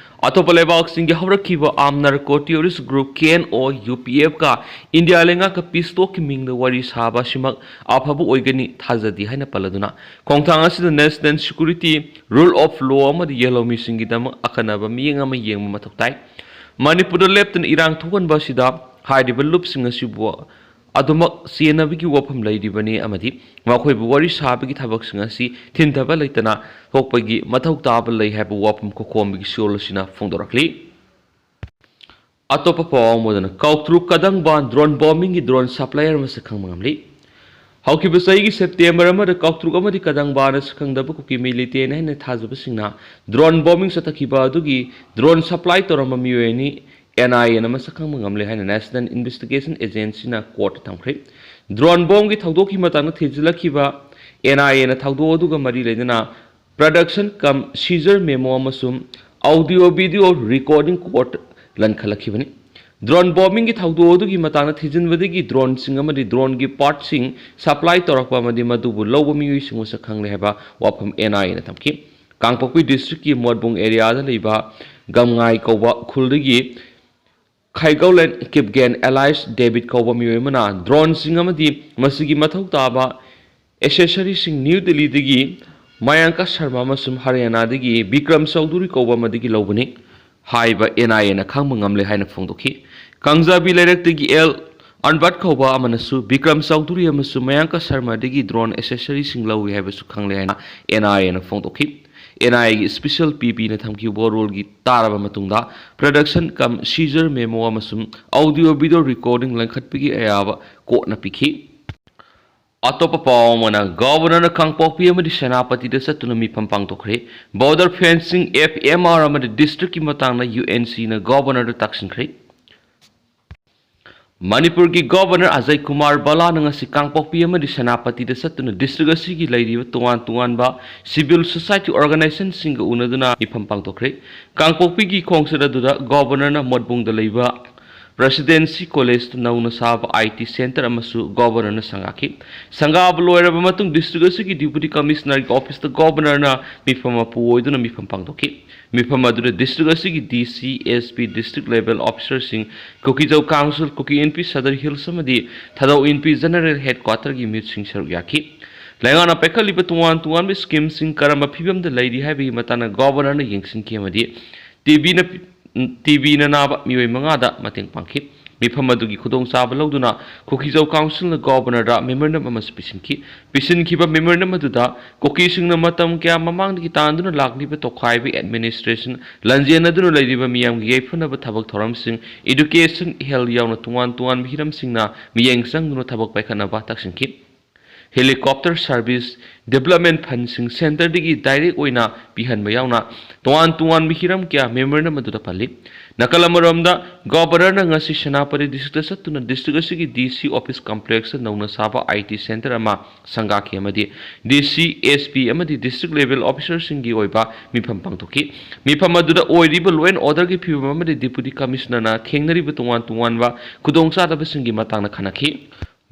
ꯑꯇꯣꯞꯄ ꯂꯩꯕꯥꯛꯁꯤꯡꯒꯤ ꯍꯧꯔꯛꯈꯤꯕ armed narco terrorist group KNOUPFꯀ ꯏꯟꯗꯤꯌꯥ ꯂꯩꯉꯥꯛꯀ peace talkꯀꯤ ꯃꯤꯡꯗ ꯋꯥꯔꯤ ꯁꯥꯕ ꯑꯁꯤꯃꯛ ꯑꯐꯕ ꯑꯣꯏꯒꯅꯤ ꯊꯥꯖꯗꯦ ꯍꯥꯏꯅ ꯄꯜꯂꯗꯨꯅ, ꯈꯣꯡꯊꯥꯡ ꯑꯁꯤꯗ national security, rule of law ꯑꯃꯗꯤ ꯌꯦꯜꯍꯧꯃꯤꯁꯤꯡꯒꯤꯗꯃꯛ ꯑꯈꯟꯅꯕ ꯃꯤꯠꯌꯦꯡ ꯑꯃ ꯌꯦꯡꯕ ꯃꯊꯧ ꯇꯥꯏ꯫ ꯃꯅꯤꯄꯨꯔꯗ ꯂꯦꯞꯇꯅ ꯏꯔꯥꯡ ꯊꯣꯛꯍꯟꯕ ꯑꯁꯤꯗ ꯍꯥꯏꯔꯤꯕ ꯂꯨꯞꯁꯤꯡ ꯑꯁꯤꯕꯨ ꯑꯗꯨꯃꯛ ꯆꯦꯟꯅꯕꯒꯤ ꯋꯥꯐꯝ ꯂꯩꯔꯤꯕꯅꯤ ꯑꯃꯗꯤ ꯃꯈꯣꯏꯕꯨ ꯋꯥꯔꯤ ꯁꯥꯕꯒꯤ ꯊꯕꯛꯁꯤꯡ ꯑꯁꯤ ꯊꯤꯡꯊꯕ ꯂꯩꯇꯅ ꯊꯣꯛꯄꯒꯤ ꯃꯊꯧ ꯇꯥꯕ ꯂꯩ ꯍꯥꯏꯕ ꯋꯥꯐꯝ ꯀꯣꯀꯣꯃꯤꯒꯤ ꯆꯦꯔꯣꯜ ꯑꯁꯤꯅ ꯐꯣꯡꯗꯣꯔꯛꯂꯤ꯫ ꯑꯇꯣꯞꯄ ꯄꯥꯎ ꯑꯃꯗꯅ, ꯀꯥꯎꯇ꯭ꯔꯨꯛ ꯀꯗꯪꯕꯥꯟ drone bombingꯒꯤ drone supplier ꯑꯃꯁꯨ ꯈꯪꯕ ꯉꯝꯂꯤ꯫ ꯍꯧꯈꯤꯕ ꯆꯍꯤꯒꯤ ꯁꯦꯞꯇꯦꯝꯕꯔ ꯑꯃꯗ ꯀꯥꯎꯇ꯭ꯔꯨꯛ ꯑꯃꯗꯤ ꯀꯗꯪꯕꯥꯅ ꯁꯛꯈꯪꯗꯕ ꯀꯨꯀꯤ ꯃꯤꯂꯤꯇꯦꯟ ꯍꯥꯏꯅ ꯊꯥꯖꯕꯁꯤꯡꯅ ꯗ꯭ꯔꯣꯟ ꯕꯣꯝꯕꯤꯡ ꯆꯠꯊꯈꯤꯕ ꯑꯗꯨꯒꯤ ꯗ꯭ꯔꯣꯟ ꯁꯄ꯭ꯂꯥꯏ ꯇꯧꯔꯝꯕ ꯃꯤꯑꯣꯏ ꯑꯅꯤ ꯑꯦꯟ ꯑꯥꯏ ꯑꯦꯅ ꯃꯁꯛ ꯈꯪꯕ ꯉꯝꯂꯦ ꯍꯥꯏꯅ ꯅꯦꯁꯅꯦꯜ ꯏꯟꯚꯦꯁꯇꯤꯒꯦꯁꯟ ꯑꯦꯖꯦꯟꯁꯤꯅ ꯀꯣꯔꯠꯇ ꯊꯝꯈ꯭ꯔꯦ꯫ ꯗ꯭ꯔꯣꯟ ꯕꯣꯝꯒꯤ ꯊꯧꯗꯣꯛꯀꯤ ꯃꯇꯥꯡꯗ ꯊꯤꯖꯤꯜꯂꯛꯈꯤꯕ ꯑꯦꯟ ꯑꯥꯏ ꯑꯦꯅ ꯊꯧꯗꯣꯛ ꯑꯗꯨꯒ ꯃꯔꯤ ꯂꯩꯅꯅ ꯄ꯭ꯔꯗꯛꯁꯟ ꯀꯝ ꯁꯤꯖꯔ ꯃꯦꯃꯣ ꯑꯃꯁꯨꯡ ꯑꯥꯎꯗꯤꯑꯣ ꯚꯤꯗꯤꯑꯣ ꯔꯦꯀꯣꯔꯗꯤꯡ ꯀꯣꯔꯠ ꯂꯟꯈꯠꯂꯛꯈꯤꯕꯅꯤ꯫ ꯗ꯭ꯔꯣꯟ ꯕꯣꯝꯕꯤꯡꯒꯤ ꯊꯧꯗꯣꯛ ꯑꯗꯨꯒꯤ ꯃꯇꯥꯡꯗ ꯊꯤꯖꯤꯟꯕꯗꯒꯤ ꯗ꯭ꯔꯣꯟꯁꯤꯡ ꯑꯃꯗꯤ ꯗ꯭ꯔꯣꯟꯒꯤ ꯄꯥꯔꯠꯁꯤꯡ ꯁꯄ꯭ꯂꯥꯏ ꯇꯧꯔꯛꯄ ꯑꯃꯗꯤ ꯃꯗꯨꯕꯨ ꯂꯧꯕ ꯃꯤꯑꯣꯏꯁꯤꯡ ꯃꯁꯛ ꯈꯪꯂꯦ ꯍꯥꯏꯕ ꯋꯥꯐꯝ ꯑꯦꯟ ꯑꯥꯏ ꯑꯦꯅ ꯊꯝꯈꯤ꯫ ꯀꯥꯡꯄꯣꯛꯄꯤ ꯗꯤꯁꯇ꯭ꯔꯤꯛꯀꯤ ꯃꯣꯠꯕꯨꯡ ꯑꯦꯔꯤꯌꯥꯗ ꯂꯩꯕ ꯒꯝꯉꯥꯏ ꯀꯧꯕ ꯈꯨꯜꯗꯒꯤ ꯈꯥꯏꯒꯧꯂꯦꯟ ꯀꯤꯞꯒꯦꯟ ꯑꯦꯂꯥꯏꯁ ꯗꯦꯕꯤꯠ ꯀꯧꯕ ꯃꯤꯑꯣꯏ ꯑꯃꯅ ꯗ꯭ꯔꯣꯟꯁꯤꯡ ꯑꯃꯗꯤ ꯃꯁꯤꯒꯤ ꯃꯊꯧ ꯇꯥꯕ ꯑꯦꯁꯦꯁꯔꯤꯁꯤꯡ ꯅ꯭ꯌꯨ ꯗꯦꯜꯂꯤꯗꯒꯤ ꯃꯌꯥꯡꯀ ꯁꯔꯃ ꯑꯃꯁꯨꯡ ꯍꯔꯤꯌꯥꯅꯥꯗꯒꯤ ꯕꯤꯀ꯭ꯔꯝ ꯆꯧꯙꯨꯔꯤ ꯀꯧꯕ ꯑꯃꯗꯒꯤ ꯂꯧꯕꯅꯤ ꯍꯥꯏꯕ ꯑꯦꯟ ꯑꯥꯏ ꯑꯦꯅ ꯈꯪꯕ ꯉꯝꯂꯦ ꯍꯥꯏꯅ ꯐꯣꯡꯗꯣꯛꯈꯤ꯫ ꯀꯥꯡꯖꯥꯕꯤ ꯂꯩꯔꯛꯇꯒꯤ ꯑꯦꯜ ꯑꯟꯕꯠ ꯀꯧꯕ ꯑꯃꯅꯁꯨ ꯕꯤꯀ꯭ꯔꯝ ꯆꯧꯙꯨꯔꯤ ꯑꯃꯁꯨꯡ ꯃꯌꯥꯡꯀ ꯁꯔꯃꯗꯒꯤ ꯗ꯭ꯔꯣꯟ ꯑꯦꯁꯦꯁꯔꯤꯁꯤꯡ ꯂꯧꯏ ꯍꯥꯏꯕꯁꯨ ꯈꯪꯂꯦ ꯍꯥꯏꯅ ꯑꯦꯟ ꯑꯥꯏ ꯑꯦꯅ ꯐꯣꯡꯗꯣꯛꯈꯤ꯫ ꯑꯦꯟ ꯑꯥꯏ ꯑꯦꯒꯤ ꯁ꯭ꯄꯦꯁꯤꯌꯦꯜ ꯄꯤ ꯕꯤꯅ ꯊꯝꯈꯤꯕ ꯋꯥꯔꯣꯜꯒꯤ ꯇꯥꯔꯕ ꯃꯇꯨꯡꯗ ꯄ꯭ꯔꯗꯛꯁꯟ ꯀꯝ ꯁꯤꯖꯔ ꯃꯦꯃꯣ ꯑꯃꯁꯨꯡ ꯑꯥꯎꯗꯤꯑꯣ ꯚꯤꯗꯤꯑꯣ ꯔꯦꯀꯣꯔꯗꯤꯡ ꯂꯪꯈꯠꯄꯒꯤ ꯑꯌꯥꯕ ꯀꯣꯔꯠꯅ ꯄꯤꯈꯤ꯫ ꯑꯇꯣꯞꯄ ꯄꯥꯎ ꯑꯃꯅ, ꯒꯣꯚꯔꯅꯔꯅ ꯀꯥꯡꯄꯣꯛꯄꯤ ꯑꯃꯗꯤ ꯁꯦꯅꯥꯄꯇꯤꯗ ꯆꯠꯇꯨꯅ ꯃꯤꯐꯝ ꯄꯥꯡꯊꯣꯛꯈ꯭ꯔꯦ꯫ Border fencing, F M R ꯑꯃꯗꯤ ꯗꯤꯁꯇ꯭ꯔꯤꯛꯀꯤ ꯃꯇꯥꯡꯗ ꯌꯨ ꯑꯦꯟ ꯁꯤꯅ ꯒꯣꯚꯔꯅꯔꯗ ꯇꯥꯛꯁꯤꯟꯈ꯭ꯔꯦ꯫ ꯃꯅꯤꯄꯨꯔꯒꯤ ꯒꯣꯚꯔꯅꯔ ꯑꯖꯌ ꯀꯨꯃꯥꯔ ꯚꯜꯂꯥꯅ ꯉꯁꯤ ꯀꯥꯡꯄꯣꯛꯄꯤ ꯑꯃꯗꯤ ꯁꯦꯅꯥꯄꯇꯤꯗ ꯆꯠꯇꯨꯅ ꯗꯤꯁꯇ꯭ꯔꯤꯛ ꯑꯁꯤꯒꯤ ꯂꯩꯔꯤꯕ ꯇꯣꯉꯥꯟ ꯇꯣꯉꯥꯟꯕ ꯁꯤꯚꯤꯜ ꯁꯣꯁꯥꯏꯇꯤ ꯑꯣꯔꯒꯅꯥꯏꯖꯦꯁꯟꯁꯤꯡꯒ ꯎꯅꯗꯨꯅ ꯃꯤꯐꯝ ꯄꯥꯡꯊꯣꯛꯈ꯭ꯔꯦ꯫ ꯀꯥꯡꯄꯣꯛꯄꯤꯒꯤ ꯈꯣꯡꯆꯠ ꯑꯗꯨꯗ ꯒꯣꯚꯔꯅꯔꯅ ꯃꯣꯠꯕꯨꯡꯗ ꯂꯩꯕ ꯄ꯭ꯔꯦꯁꯤꯗꯦꯟꯁꯤ ꯀꯣꯂꯦꯖꯇ ꯅꯧꯅ ꯁꯥꯕ ꯑꯥꯏ ꯇꯤ ꯁꯦꯟꯇꯔ ꯑꯃꯁꯨ ꯒꯣꯚꯔꯅꯔꯅ ꯁꯪꯒꯥꯈꯤ꯫ ꯁꯪꯒꯥꯕ ꯂꯣꯏꯔꯕ ꯃꯇꯨꯡ ꯗꯤꯁꯇ꯭ꯔꯤꯛ ꯑꯁꯤꯒꯤ ꯗꯤꯄꯨꯇꯤ ꯀꯃꯤꯁꯅꯔꯒꯤ ꯑꯣꯐꯤꯁꯇ ꯒꯣꯚꯔꯅꯔꯅ ꯃꯤꯐꯝ ꯃꯄꯨ ꯑꯣꯏꯗꯨꯅ ꯃꯤꯐꯝ ꯄꯥꯡꯊꯣꯛꯈꯤ꯫ ꯃꯤꯐꯝ ꯑꯗꯨꯗ ꯗꯤꯁꯇ꯭ꯔꯤꯛ ꯑꯁꯤꯒꯤ D C, S P, district level ꯑꯣꯐꯤꯁꯔꯁꯤꯡ, ꯀꯨꯀꯤꯖꯧ ꯀꯥꯎꯟꯁꯤꯜ, ꯀꯨꯀꯤ ꯏꯟꯄꯤ ꯁꯗꯔ ꯍꯤꯜꯁ ꯑꯃꯗꯤ ꯊꯥꯗꯧ ꯏꯟꯄꯤ ꯖꯦꯅꯔꯦꯜ ꯍꯦꯗꯀ꯭ꯋꯥꯇꯔꯒꯤ ꯃꯤꯍꯨꯠꯁꯤꯡ ꯁꯔꯨꯛ ꯌꯥꯈꯤ꯫ ꯂꯩꯉꯥꯛꯅ ꯄꯥꯏꯈꯠꯂꯤꯕ ꯇꯣꯉꯥꯟ ꯇꯣꯉꯥꯟꯕ ꯁ꯭ꯀꯤꯝꯁꯤꯡ ꯀꯔꯝꯕ ꯐꯤꯕꯝꯗ ꯂꯩꯔꯤ ꯍꯥꯏꯕꯒꯤ ꯃꯇꯥꯡꯗ ꯒꯣꯚꯔꯅꯔꯅ ꯌꯦꯡꯁꯤꯟꯈꯤ ꯑꯃꯗꯤ ꯇꯤ ꯕꯤꯅ ꯇꯤ ꯕꯤꯅ ꯅꯥꯕ ꯃꯤꯑꯣꯏ ꯃꯉꯥꯗ ꯃꯇꯦꯡ ꯄꯥꯡꯈꯤ꯫ ꯃꯤꯐꯝ ꯑꯗꯨꯒꯤ ꯈꯨꯗꯣꯡꯆꯥꯕ ꯂꯧꯗꯨꯅ ꯀꯨꯀꯤꯖꯧ ꯀꯥꯎꯟꯁꯤꯜꯅ ꯒꯣꯚꯔꯅꯔꯗ ꯃꯦꯃꯣꯔꯦꯟꯗꯝ ꯑꯃꯁꯨ ꯄꯤꯁꯤꯟꯈꯤ꯫ ꯄꯤꯁꯤꯟꯈꯤꯕ ꯃꯦꯃꯣꯔꯦꯟꯗꯝ ꯑꯗꯨꯗ ꯀꯨꯀꯤꯁꯤꯡꯅ ꯃꯇꯝ ꯀꯌꯥ ꯃꯃꯥꯡꯗꯒꯤ ꯇꯥꯟꯗꯨꯅ ꯂꯥꯛꯂꯤꯕ ꯇꯣꯈꯥꯏꯕ ꯑꯦꯗꯃꯤꯅꯤꯁꯇ꯭ꯔꯦꯁꯟ, ꯂꯥꯟꯖꯦꯟꯅꯗꯨꯅ ꯂꯩꯔꯤꯕ ꯃꯤꯌꯥꯝꯒꯤ ꯌꯥꯏꯐꯅꯕ ꯊꯕꯛ ꯊꯧꯔꯝꯁꯤꯡ, ꯏꯗꯨꯀꯦꯁꯟ, ꯍꯦꯜꯊ ꯌꯥꯎꯅ ꯇꯣꯉꯥꯟ ꯇꯣꯉꯥꯟꯕ ꯍꯤꯔꯝꯁꯤꯡꯅ ꯃꯤꯠꯌꯦꯡ ꯆꯪꯗꯨꯅ ꯊꯕꯛ ꯄꯥꯏꯈꯠꯅꯕ ꯇꯛꯁꯤꯟꯈꯤ꯫ helicopter service, development fundꯁꯤꯡ centreꯗꯒꯤ direct ꯑꯣꯏꯅ ꯄꯤꯍꯟꯕ ꯌꯥꯎꯅ ꯇꯣꯉꯥꯟ ꯇꯣꯉꯥꯟꯕ ꯍꯤꯔꯝ ꯀꯌꯥ memorandum ꯑꯗꯨꯗ ꯄꯜꯂꯤ꯫ ꯅꯥꯀꯜ ꯑꯃꯔꯣꯝꯗ, Governorꯅ ꯉꯁꯤ ꯁꯦꯅꯥꯄꯇꯤ districtꯇ ꯆꯠꯇꯨꯅ district ꯑꯁꯤꯒꯤ D C office complexꯇ ꯅꯧꯅ ꯁꯥꯕ I T centre ꯑꯃ ꯁꯪꯒꯥꯈꯤ ꯑꯃꯗꯤ D C, S P ꯑꯃꯗꯤ district level officerꯁꯤꯡꯒꯤ ꯑꯣꯏꯕ ꯃꯤꯐꯝ ꯄꯥꯡꯊꯣꯛꯈꯤ꯫ ꯃꯤꯐꯝ ꯑꯗꯨꯗ ꯑꯣꯏꯔꯤꯕ law and orderꯒꯤ ꯐꯤꯕꯝ ꯑꯃꯗꯤ Deputy Commissionerꯅ ꯊꯦꯡꯅꯔꯤꯕ ꯇꯣꯉꯥꯟ ꯇꯣꯉꯥꯟꯕ ꯈꯨꯗꯣꯡꯆꯥꯗꯕꯁꯤꯡꯒꯤ ꯃꯇꯥꯡꯗ ꯈꯟꯅꯈꯤ꯫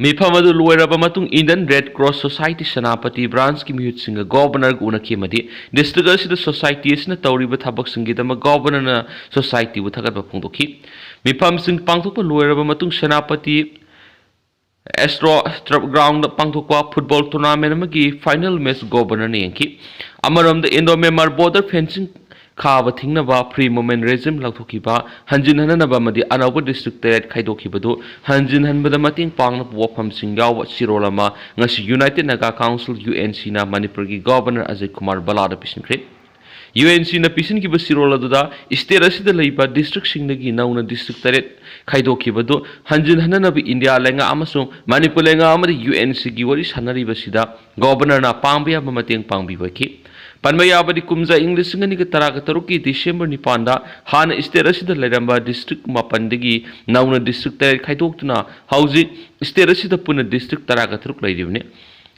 ꯃꯤꯐꯝ ꯑꯗꯨ ꯂꯣꯏꯔꯕ ꯃꯇꯨꯡ Indian Red Cross Society Senapati branchꯀꯤ ꯃꯤꯍꯨꯠꯁꯤꯡꯒ Governorꯒ ꯎꯅꯈꯤ ꯑꯃꯗꯤ district ꯑꯁꯤꯗ society ꯑꯁꯤꯅ ꯇꯧꯔꯤꯕ ꯊꯕꯛꯁꯤꯡꯒꯤꯗꯃꯛ Governorꯅ societyꯕꯨ ꯊꯥꯒꯠꯄ ꯐꯣꯡꯗꯣꯛꯈꯤ꯫ ꯃꯤꯐꯝꯁꯤꯡ ꯄꯥꯡꯊꯣꯛꯄ ꯂꯣꯏꯔꯕ ꯃꯇꯨꯡ ꯁꯦꯅꯥꯄꯇꯤ Astro Turf Groundꯗ ꯄꯥꯡꯊꯣꯛꯄ football tournament ꯑꯃꯒꯤ final match Governorꯅ ꯌꯦꯡꯈꯤ꯫ ꯑꯃꯔꯣꯝꯗ, Indo-Myanmar border fencing ꯈꯥꯕ ꯊꯤꯡꯅꯕ free movement regime ꯂꯧꯊꯣꯛꯈꯤꯕ, ꯍꯟꯖꯤꯟ ꯍꯟꯅꯅꯕ ꯑꯃꯗꯤ ꯑꯅꯧꯕ district ꯇꯔꯦꯠ ꯈꯥꯏꯗꯣꯛꯈꯤꯕꯗꯨ ꯍꯟꯖꯤꯟ ꯍꯟꯕꯗ ꯃꯇꯦꯡ ꯄꯥꯡꯅꯕ ꯋꯥꯐꯝꯁꯤꯡ ꯌꯥꯎꯕ ꯆꯦꯔꯣꯜ ꯑꯃ ꯉꯁꯤ United Naga Council, UNCꯅ ꯃꯅꯤꯄꯨꯔꯒꯤ Governor ꯑꯖꯌ ꯀꯨꯃꯥꯔ ꯚꯜꯂꯥꯗ ꯄꯤꯁꯤꯟꯈ꯭ꯔꯦ꯫ UNCꯅ ꯄꯤꯁꯤꯟꯈꯤꯕ ꯆꯦꯔꯣꯜ ꯑꯗꯨꯗ state ꯑꯁꯤꯗ ꯂꯩꯕ districtꯁꯤꯡꯗꯒꯤ ꯅꯧꯅ district ꯇꯔꯦꯠ ꯈꯥꯏꯗꯣꯛꯈꯤꯕꯗꯨ ꯍꯟꯖꯤꯟ ꯍꯟꯅꯅꯕ ꯏꯟꯗꯤꯌꯥ ꯂꯩꯉꯥꯛ ꯑꯃꯁꯨꯡ ꯃꯅꯤꯄꯨꯔ ꯂꯩꯉꯥꯛ ꯑꯃꯗ UNCꯒꯤ ꯋꯥꯔꯤ ꯁꯥꯟꯅꯔꯤꯕꯁꯤꯗ Governorꯅ ꯄꯥꯡꯕ ꯌꯥꯕ ꯃꯇꯦꯡ ꯄꯥꯡꯕꯤꯕ ꯑꯣꯏꯈꯤ꯫ ꯄꯟꯕ ꯌꯥꯕꯗꯤ, ꯀꯨꯝꯖꯥ ꯏꯪ ꯂꯤꯁꯤꯡ ꯑꯅꯤꯒ ꯇꯔꯥꯒ ꯇꯔꯨꯛꯀꯤ December ꯅꯤꯄꯥꯟꯗ ꯍꯥꯟꯅ state ꯑꯁꯤꯗ ꯂꯩꯔꯝꯕ district ꯃꯥꯄꯟꯗꯒꯤ ꯅꯧꯅ district ꯇꯔꯦꯠ ꯈꯥꯏꯗꯣꯛꯇꯨꯅ ꯍꯧꯖꯤꯛ state ꯑꯁꯤꯗ ꯄꯨꯟꯅ district ꯇꯔꯥꯒ ꯇꯔꯨꯛ ꯂꯩꯔꯤꯕꯅꯤ꯫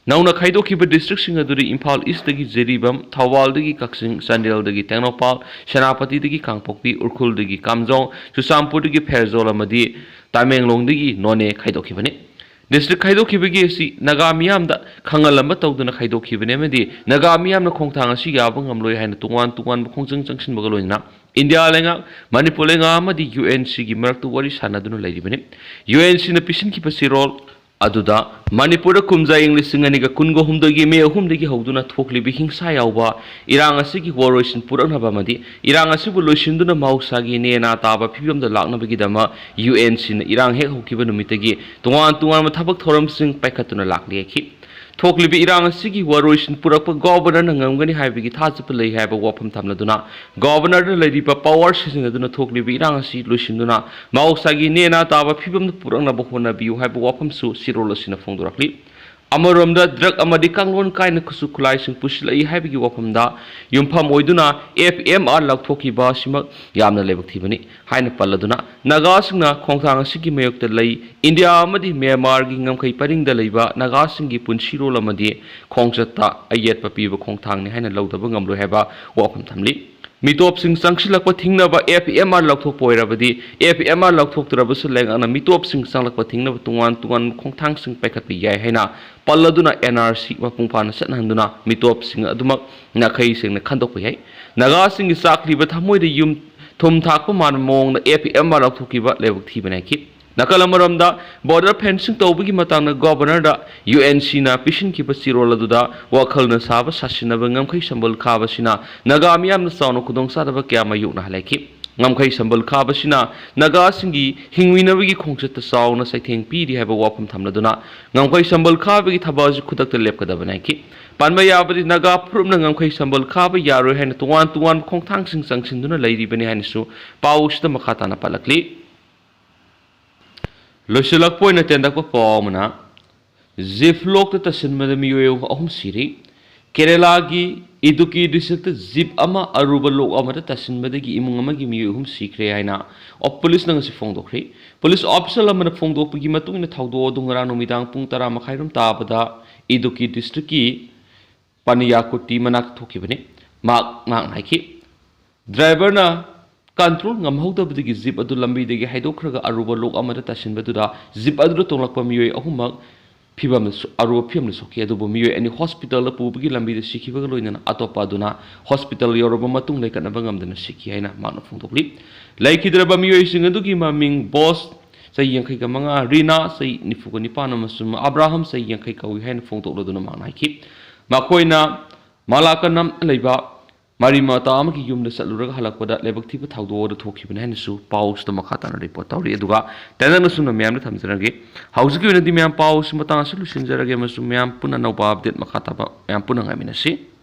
ꯅꯧꯅ ꯈꯥꯏꯗꯣꯛꯈꯤꯕ districtꯁꯤꯡ ꯑꯗꯨꯗꯤ ꯏꯝꯐꯥꯜ Eastꯇꯒꯤ ꯖꯤꯔꯤꯕꯥꯝ, ꯊꯧꯕꯥꯜꯗꯒꯤ ꯀꯛꯆꯤꯡ, ꯆꯥꯟꯗꯦꯜꯗꯒꯤ ꯇꯦꯡꯅꯧꯄꯥꯜ, ꯁꯦꯅꯥꯄꯇꯤꯗꯒꯤ ꯀꯥꯡꯄꯣꯛꯄꯤ, ꯎꯈ꯭ꯔꯨꯜꯗꯒꯤ ꯀꯥꯝꯖꯣꯡ, ꯆꯨꯔꯆꯥꯟꯄꯨꯔꯗꯒꯤ ꯐꯦꯔꯖꯣꯜ ꯑꯃꯗꯤ ꯇꯃꯦꯡꯂꯣꯡꯗꯒꯤ ꯅꯣꯅꯦ ꯈꯥꯏꯗꯣꯛꯈꯤꯕꯅꯤ꯫ District ꯈꯥꯏꯗꯣꯛꯈꯤꯕꯒꯤ ꯑꯁꯤ ꯅꯥꯒꯥ ꯃꯤꯌꯥꯝꯗ ꯈꯪꯍꯜꯂꯝꯕ ꯇꯧꯗꯅ ꯈꯥꯏꯗꯣꯛꯈꯤꯕꯅꯤ ꯑꯃꯗꯤ ꯅꯥꯒꯥ ꯃꯤꯌꯥꯝꯅ ꯈꯣꯡꯊꯥꯡ ꯑꯁꯤ ꯌꯥꯕ ꯉꯝꯂꯣꯏ ꯍꯥꯏꯅ ꯇꯣꯉꯥꯟ ꯇꯣꯉꯥꯟꯕ ꯈꯣꯡꯖꯪ ꯆꯪꯁꯤꯟꯕꯒ ꯂꯣꯏꯅꯅ ꯏꯟꯗꯤꯌꯥ ꯂꯩꯉꯥꯛ, ꯃꯅꯤꯄꯨꯔ ꯂꯩꯉꯥꯛ ꯑꯃꯗꯤ UNCꯒꯤ ꯃꯔꯛꯇ ꯋꯥꯔꯤ ꯁꯥꯟꯅꯗꯨꯅ ꯂꯩꯔꯤꯕꯅꯤ꯫ UNCꯅ ꯄꯤꯁꯤꯟꯈꯤꯕ ꯆꯦꯔꯣꯜ ꯑꯗꯨꯗ ꯃꯅꯤꯄꯨꯔꯗ ꯀꯨꯝꯖꯥ ꯏꯪ ꯂꯤꯁꯤꯡ ꯑꯅꯤꯒ ꯀꯨꯟꯒ ꯍꯨꯝꯗꯣꯏꯒꯤ May ꯑꯍꯨꯝꯗꯒꯤ ꯍꯧꯗꯨꯅ ꯊꯣꯛꯂꯤꯕ ꯍꯤꯡꯁꯥ ꯌꯥꯎꯕ ꯏꯔꯥꯡ ꯑꯁꯤꯒꯤ ꯋꯥꯔꯣꯏꯁꯤꯟ ꯄꯨꯔꯛꯅꯕ ꯑꯃꯗꯤ ꯏꯔꯥꯡ ꯑꯁꯤꯕꯨ ꯂꯣꯏꯁꯤꯟꯗꯨꯅ ꯃꯍꯧꯁꯥꯒꯤ ꯅꯦꯅꯥ ꯇꯥꯕ ꯐꯤꯕꯝꯗ ꯂꯥꯛꯅꯕꯒꯤꯗꯃꯛ UNCꯅ ꯏꯔꯥꯡ ꯍꯦꯛ ꯍꯧꯈꯤꯕ ꯅꯨꯃꯤꯠꯇꯒꯤ ꯇꯣꯉꯥꯟ ꯇꯣꯉꯥꯟꯕ ꯊꯕꯛ ꯊꯧꯔꯝꯁꯤꯡ ꯄꯥꯏꯈꯠꯇꯨꯅ ꯂꯥꯛꯂꯤ ꯍꯥꯏꯈꯤ꯫ ꯊꯣꯛꯂꯤꯕ ꯏꯔꯥꯡ ꯑꯁꯤꯒꯤ ꯋꯥꯔꯣꯏꯁꯤꯟ ꯄꯨꯔꯛꯄ Governorꯅ ꯉꯝꯒꯅꯤ ꯍꯥꯏꯕꯒꯤ ꯊꯥꯖꯕ ꯂꯩ ꯍꯥꯏꯕ ꯋꯥꯐꯝ ꯊꯝꯂꯗꯨꯅ, Governorꯗ ꯂꯩꯔꯤꯕ power ꯁꯤꯖꯤꯟꯅꯗꯨꯅ ꯊꯣꯛꯂꯤꯕ ꯏꯔꯥꯡ ꯑꯁꯤ ꯂꯣꯏꯁꯤꯟꯗꯨꯅ ꯃꯍꯧꯁꯥꯒꯤ ꯅꯦꯅꯥ ꯇꯥꯕ ꯐꯤꯕꯝꯗ ꯄꯨꯔꯛꯅꯕ ꯍꯣꯠꯅꯕꯤꯌꯨ ꯍꯥꯏꯕ ꯋꯥꯐꯝꯁꯨ ꯆꯦꯔꯣꯜ ꯑꯁꯤꯅ ꯐꯣꯡꯗꯣꯔꯛꯂꯤ꯫ ꯑꯃꯔꯣꯝꯗ, ꯗ꯭ꯔꯒ ꯑꯃꯗꯤ ꯀꯥꯡꯂꯣꯟ ꯀꯥꯏꯅ ꯈꯨꯠꯁꯨ ꯈꯨꯠꯂꯥꯏꯁꯤꯡ ꯄꯨꯁꯤꯜꯂꯛꯏ ꯍꯥꯏꯕꯒꯤ ꯋꯥꯐꯝꯗ ꯌꯨꯝꯐꯝ ꯑꯣꯏꯗꯨꯅ ꯑꯦꯐ ꯑꯦꯝ ꯑꯥꯔ ꯂꯧꯊꯣꯛꯈꯤꯕ ꯑꯁꯤꯃꯛ ꯌꯥꯝꯅ ꯂꯥꯏꯕꯛ ꯊꯤꯕꯅꯤ ꯍꯥꯏꯅ ꯄꯜꯂꯗꯨꯅ, ꯅꯥꯒꯥꯁꯤꯡꯅ ꯈꯣꯡꯊꯥꯡ ꯑꯁꯤꯒꯤ ꯃꯥꯌꯣꯛꯇ ꯂꯩ, ꯏꯟꯗꯤꯌꯥ ꯑꯃꯗꯤ ꯃ꯭ꯌꯥꯟꯃꯥꯔꯒꯤ ꯉꯝꯈꯩ ꯄꯔꯤꯡꯗ ꯂꯩꯕ ꯅꯥꯒꯥꯁꯤꯡꯒꯤ ꯄꯨꯟꯁꯤꯔꯣꯜ ꯑꯃꯗꯤ ꯈꯣꯡꯆꯠꯇ ꯑꯌꯦꯠꯄ ꯄꯤꯕ ꯈꯣꯡꯊꯥꯡꯅꯤ ꯍꯥꯏꯅ ꯂꯧꯗꯕ ꯉꯝꯂꯣꯏ ꯍꯥꯏꯕ ꯋꯥꯐꯝ ꯊꯝꯂꯤ꯫ ꯃꯤꯇꯣꯞꯁꯤꯡ ꯆꯪꯁꯤꯜꯂꯛꯄ ꯊꯤꯡꯅꯕ ꯑꯦꯐ ꯑꯦꯝ ꯑꯥꯔ ꯂꯧꯊꯣꯛꯄ ꯑꯣꯏꯔꯕꯗꯤ, ꯑꯦꯐ ꯑꯦꯝ ꯑꯥꯔ ꯂꯧꯊꯣꯛꯇ꯭ꯔꯕꯁꯨ ꯂꯩꯉꯥꯛꯅ ꯃꯤꯇꯣꯞꯁꯤꯡ ꯆꯪꯂꯛꯄ ꯊꯤꯡꯅꯕ ꯇꯣꯉꯥꯟ ꯇꯣꯉꯥꯟꯕ ꯈꯣꯡꯊꯥꯡꯁꯤꯡ ꯄꯥꯏꯈꯠꯄ ꯌꯥꯏ ꯍꯥꯏꯅ ꯄꯜꯂꯗꯨꯅ, ꯑꯦꯟ ꯑꯥꯔ ꯁꯤ ꯃꯄꯨꯡ ꯐꯥꯅ ꯆꯠꯅꯍꯟꯗꯨꯅ ꯃꯤꯇꯣꯞꯁꯤꯡ ꯑꯗꯨꯃꯛ ꯅꯥꯈꯩ ꯁꯦꯡꯅ ꯈꯟꯗꯣꯛꯄ ꯌꯥꯏ꯫ ꯅꯥꯒꯥꯁꯤꯡꯒꯤ ꯆꯥꯛꯂꯤꯕ ꯊꯃꯣꯏꯗ ꯌꯨꯝ ꯊꯨꯝ ꯊꯥꯛꯄ ꯃꯥꯟꯕ ꯃꯑꯣꯡꯗ ꯑꯦꯐ ꯑꯦꯝ ꯑꯥꯔ ꯂꯧꯊꯣꯛꯈꯤꯕ ꯂꯥꯏꯕꯛ ꯊꯤꯕ ꯅꯥꯏꯈꯤ꯫ ꯅꯥꯀꯜ ꯑꯃꯔꯣꯝꯗ, ꯕꯣꯔꯗꯔ ꯐꯦꯟꯁꯤꯡ ꯇꯧꯕꯒꯤ ꯃꯇꯥꯡꯗ ꯒꯣꯕꯔꯅꯔꯗ ꯌꯨ ꯑꯦꯟ ꯁꯤꯅ ꯄꯤꯁꯤꯟꯈꯤꯕ ꯆꯦꯔꯣꯜ ꯑꯗꯨꯗ ꯋꯥꯈꯜꯅ ꯁꯥꯕ ꯁꯥꯁꯤꯟꯅꯕ ꯉꯝꯈꯩ ꯁꯝꯕꯜ ꯈꯥꯕꯁꯤꯅ ꯅꯥꯒꯥ ꯃꯤꯌꯥꯝꯅ ꯆꯥꯎꯅ ꯈꯨꯗꯣꯡꯆꯥꯗꯕ ꯀꯌꯥ ꯃꯥꯌꯣꯛꯅꯍꯜꯂꯛꯈꯤ꯫ ꯉꯝꯈꯩ ꯁꯝꯕꯜ ꯈꯥꯕꯁꯤꯅ ꯅꯥꯒꯥꯁꯤꯡꯒꯤ ꯍꯤꯡꯃꯤꯟꯅꯕꯒꯤ ꯈꯣꯡꯆꯠꯇ ꯆꯥꯎꯅ ꯆꯩꯊꯦꯡ ꯄꯤꯔꯤ ꯍꯥꯏꯕ ꯋꯥꯐꯝ ꯊꯝꯂꯗꯨꯅ, ꯉꯝꯈꯩ ꯁꯝꯕꯜ ꯈꯥꯕꯒꯤ ꯊꯕꯛ ꯑꯁꯤ ꯈꯨꯗꯛꯇ ꯂꯦꯞꯀꯗꯕꯅꯤ ꯍꯥꯏꯈꯤ꯫ ꯄꯟꯕ ꯌꯥꯕꯗꯤ, ꯅꯥꯒꯥ ꯐꯨꯔꯨꯞꯅ ꯉꯝꯈꯩ ꯁꯝꯕꯜ ꯈꯥꯕ ꯌꯥꯔꯣꯏ ꯍꯥꯏꯅ ꯇꯣꯉꯥꯟ ꯇꯣꯉꯥꯟꯕ ꯈꯣꯡꯊꯥꯡꯁꯤꯡ ꯆꯪꯁꯤꯟꯗꯨꯅ ꯂꯩꯔꯤꯕꯅꯤ ꯍꯥꯏꯅꯁꯨ ꯄꯥꯎ ꯑꯁꯤꯗ ꯃꯈꯥ ꯇꯥꯅ ꯄꯜꯂꯛꯂꯤ꯫ ꯂꯣꯏꯁꯤꯜꯂꯛꯄ ꯑꯣꯏꯅ ꯇꯦꯟꯇꯛꯄ ꯄꯥꯎ ꯑꯃꯅ, ꯖꯤꯞ ꯂꯣꯛꯇ ꯇꯥꯁꯤꯟꯕꯗ ꯃꯤꯑꯣꯏ ꯑꯍꯨꯝ ꯁꯤꯔꯤ꯫ ꯀꯦꯔꯦꯂꯥꯒꯤ ꯏꯗꯨꯀꯤ ꯗꯤꯁꯇ꯭ꯔꯤꯛꯇ ꯖꯤꯞ ꯑꯃ ꯑꯔꯨꯕ ꯂꯣꯛ ꯑꯃꯗ ꯇꯥꯁꯤꯟꯕꯗꯒꯤ ꯏꯃꯨꯡ ꯑꯃꯒꯤ ꯃꯤꯑꯣꯏ ꯑꯍꯨꯝ ꯁꯤꯈ꯭ꯔꯦ ꯍꯥꯏꯅ ꯄꯨꯂꯤꯁꯅ ꯉꯁꯤ ꯐꯣꯡꯗꯣꯛꯈ꯭ꯔꯤ꯫ ꯄꯨꯂꯤꯁ ꯑꯣꯐꯤꯁꯤꯌꯦꯜ ꯑꯃꯅ ꯐꯣꯡꯗꯣꯛꯄꯒꯤ ꯃꯇꯨꯡ ꯏꯟꯅ, ꯊꯧꯗꯣꯛ ꯑꯗꯨ ꯉꯔꯥꯡ ꯅꯨꯃꯤꯗꯥꯡ ꯄꯨꯡ ꯇꯔꯥ ꯃꯈꯥꯏꯔꯣꯝ ꯇꯥꯕꯗ ꯏꯗꯨꯀꯤ ꯗꯤꯁꯇ꯭ꯔꯤꯛꯀꯤ ꯄꯅꯤꯌꯥꯀꯨꯇꯤ ꯃꯅꯥꯛꯇ ꯊꯣꯛꯈꯤꯕꯅꯤ꯫ ꯃꯍꯥꯛ ꯉꯥꯛꯅ ꯍꯥꯏꯈꯤ, ꯗ꯭ꯔꯥꯏꯚꯔꯅ ꯀꯟꯇ꯭ꯔꯣꯜ ꯉꯝꯍꯧꯗꯕꯗꯒꯤ ꯖꯤꯞ ꯑꯗꯨ ꯂꯝꯕꯤꯗꯒꯤ ꯍꯥꯏꯗꯣꯛꯈ꯭ꯔꯒ ꯑꯔꯨꯕ ꯂꯣꯛ ꯑꯃꯗ ꯇꯥꯁꯤꯟꯕꯗꯨꯗ ꯖꯤꯞ ꯑꯗꯨꯗ ꯇꯣꯡꯂꯛꯄ ꯃꯤꯑꯣꯏ ꯑꯍꯨꯝꯃꯛ ꯐꯤꯕꯝꯗ ꯁꯣ-, ꯑꯔꯨꯕ ꯐꯤꯕꯝꯗ ꯁꯣꯛꯈꯤ꯫ ꯑꯗꯨꯕꯨ ꯃꯤꯑꯣꯏ ꯑꯅꯤ ꯍꯣꯁꯄꯤꯇꯥꯜꯗ ꯄꯨꯕꯒꯤ ꯂꯝꯕꯤꯗ ꯁꯤꯈꯤꯕꯒ ꯂꯣꯏꯅꯅ ꯑꯇꯣꯞꯄ ꯑꯗꯨꯅ ꯍꯣꯁꯄꯤꯇꯥꯜ ꯌꯧꯔꯕ ꯃꯇꯨꯡ ꯂꯩꯈꯠꯅꯕ ꯉꯝꯗꯅ ꯁꯤꯈꯤ ꯍꯥꯏꯅ ꯃꯍꯥꯛꯅ ꯐꯣꯡꯗꯣꯛꯂꯤ꯫ ꯂꯩꯈꯤꯗ꯭ꯔꯕ ꯃꯤꯑꯣꯏꯁꯤꯡ ꯑꯗꯨꯒꯤ ꯃꯃꯤꯡ ꯕꯣꯁ, ꯆꯍꯤ ꯌꯥꯡꯈꯩꯒ ꯃꯉꯥ, ꯔꯤꯅꯥ, ꯆꯍꯤ ꯅꯤꯐꯨꯒ ꯅꯤꯄꯥꯟ, ꯑꯃꯁꯨꯡ ꯑꯕ꯭ꯔꯥꯍꯝ, ꯆꯍꯤ ꯌꯥꯡꯈꯩ ꯀꯧꯏ ꯍꯥꯏꯅ ꯐꯣꯡꯗꯣꯛꯂꯗꯨꯅ ꯃꯍꯥꯛꯅ ꯍꯥꯏꯈꯤ꯫ ꯃꯈꯣꯏꯅ ꯃꯥꯂꯥꯀꯅꯝ ꯂꯩꯕ ꯃꯔꯤ ꯃꯇꯥ ꯑꯃꯒꯤ ꯌꯨꯝꯗ ꯆꯠꯂꯨꯔꯒ ꯍꯜꯂꯛꯄꯗ ꯂꯥꯏꯕꯛ ꯊꯤꯕ ꯊꯧꯗꯣꯛ ꯑꯗꯨ ꯊꯣꯛꯈꯤꯕꯅꯤ ꯍꯥꯏꯅꯁꯨ ꯄꯥꯎꯁꯤꯗ ꯃꯈꯥ ꯇꯥꯅ ꯔꯤꯄꯣꯔꯠ ꯇꯧꯔꯤ꯫ ꯑꯗꯨꯒ ꯇꯦꯟꯇꯛꯅ ꯁꯨꯝꯅ ꯃꯌꯥꯝꯗ ꯊꯝꯖꯔꯒꯦ꯫ ꯍꯧꯖꯤꯛꯀꯤ ꯑꯣꯏꯅꯗꯤ ꯃꯌꯥꯝ ꯄꯥꯎꯁꯤ ꯃꯇꯥꯡ ꯑꯁꯤ ꯂꯣꯏꯁꯤꯟꯖꯔꯒꯦ, ꯑꯃꯁꯨꯡ ꯃꯌꯥꯝ ꯄꯨꯟꯅ ꯑꯅꯧꯕ ꯑꯞꯗꯦꯠ ꯃꯈꯥ ꯇꯥꯕ ꯃꯌꯥꯝ ꯄꯨꯟꯅ ꯉꯥꯏꯃꯤꯟꯅꯁꯤ꯫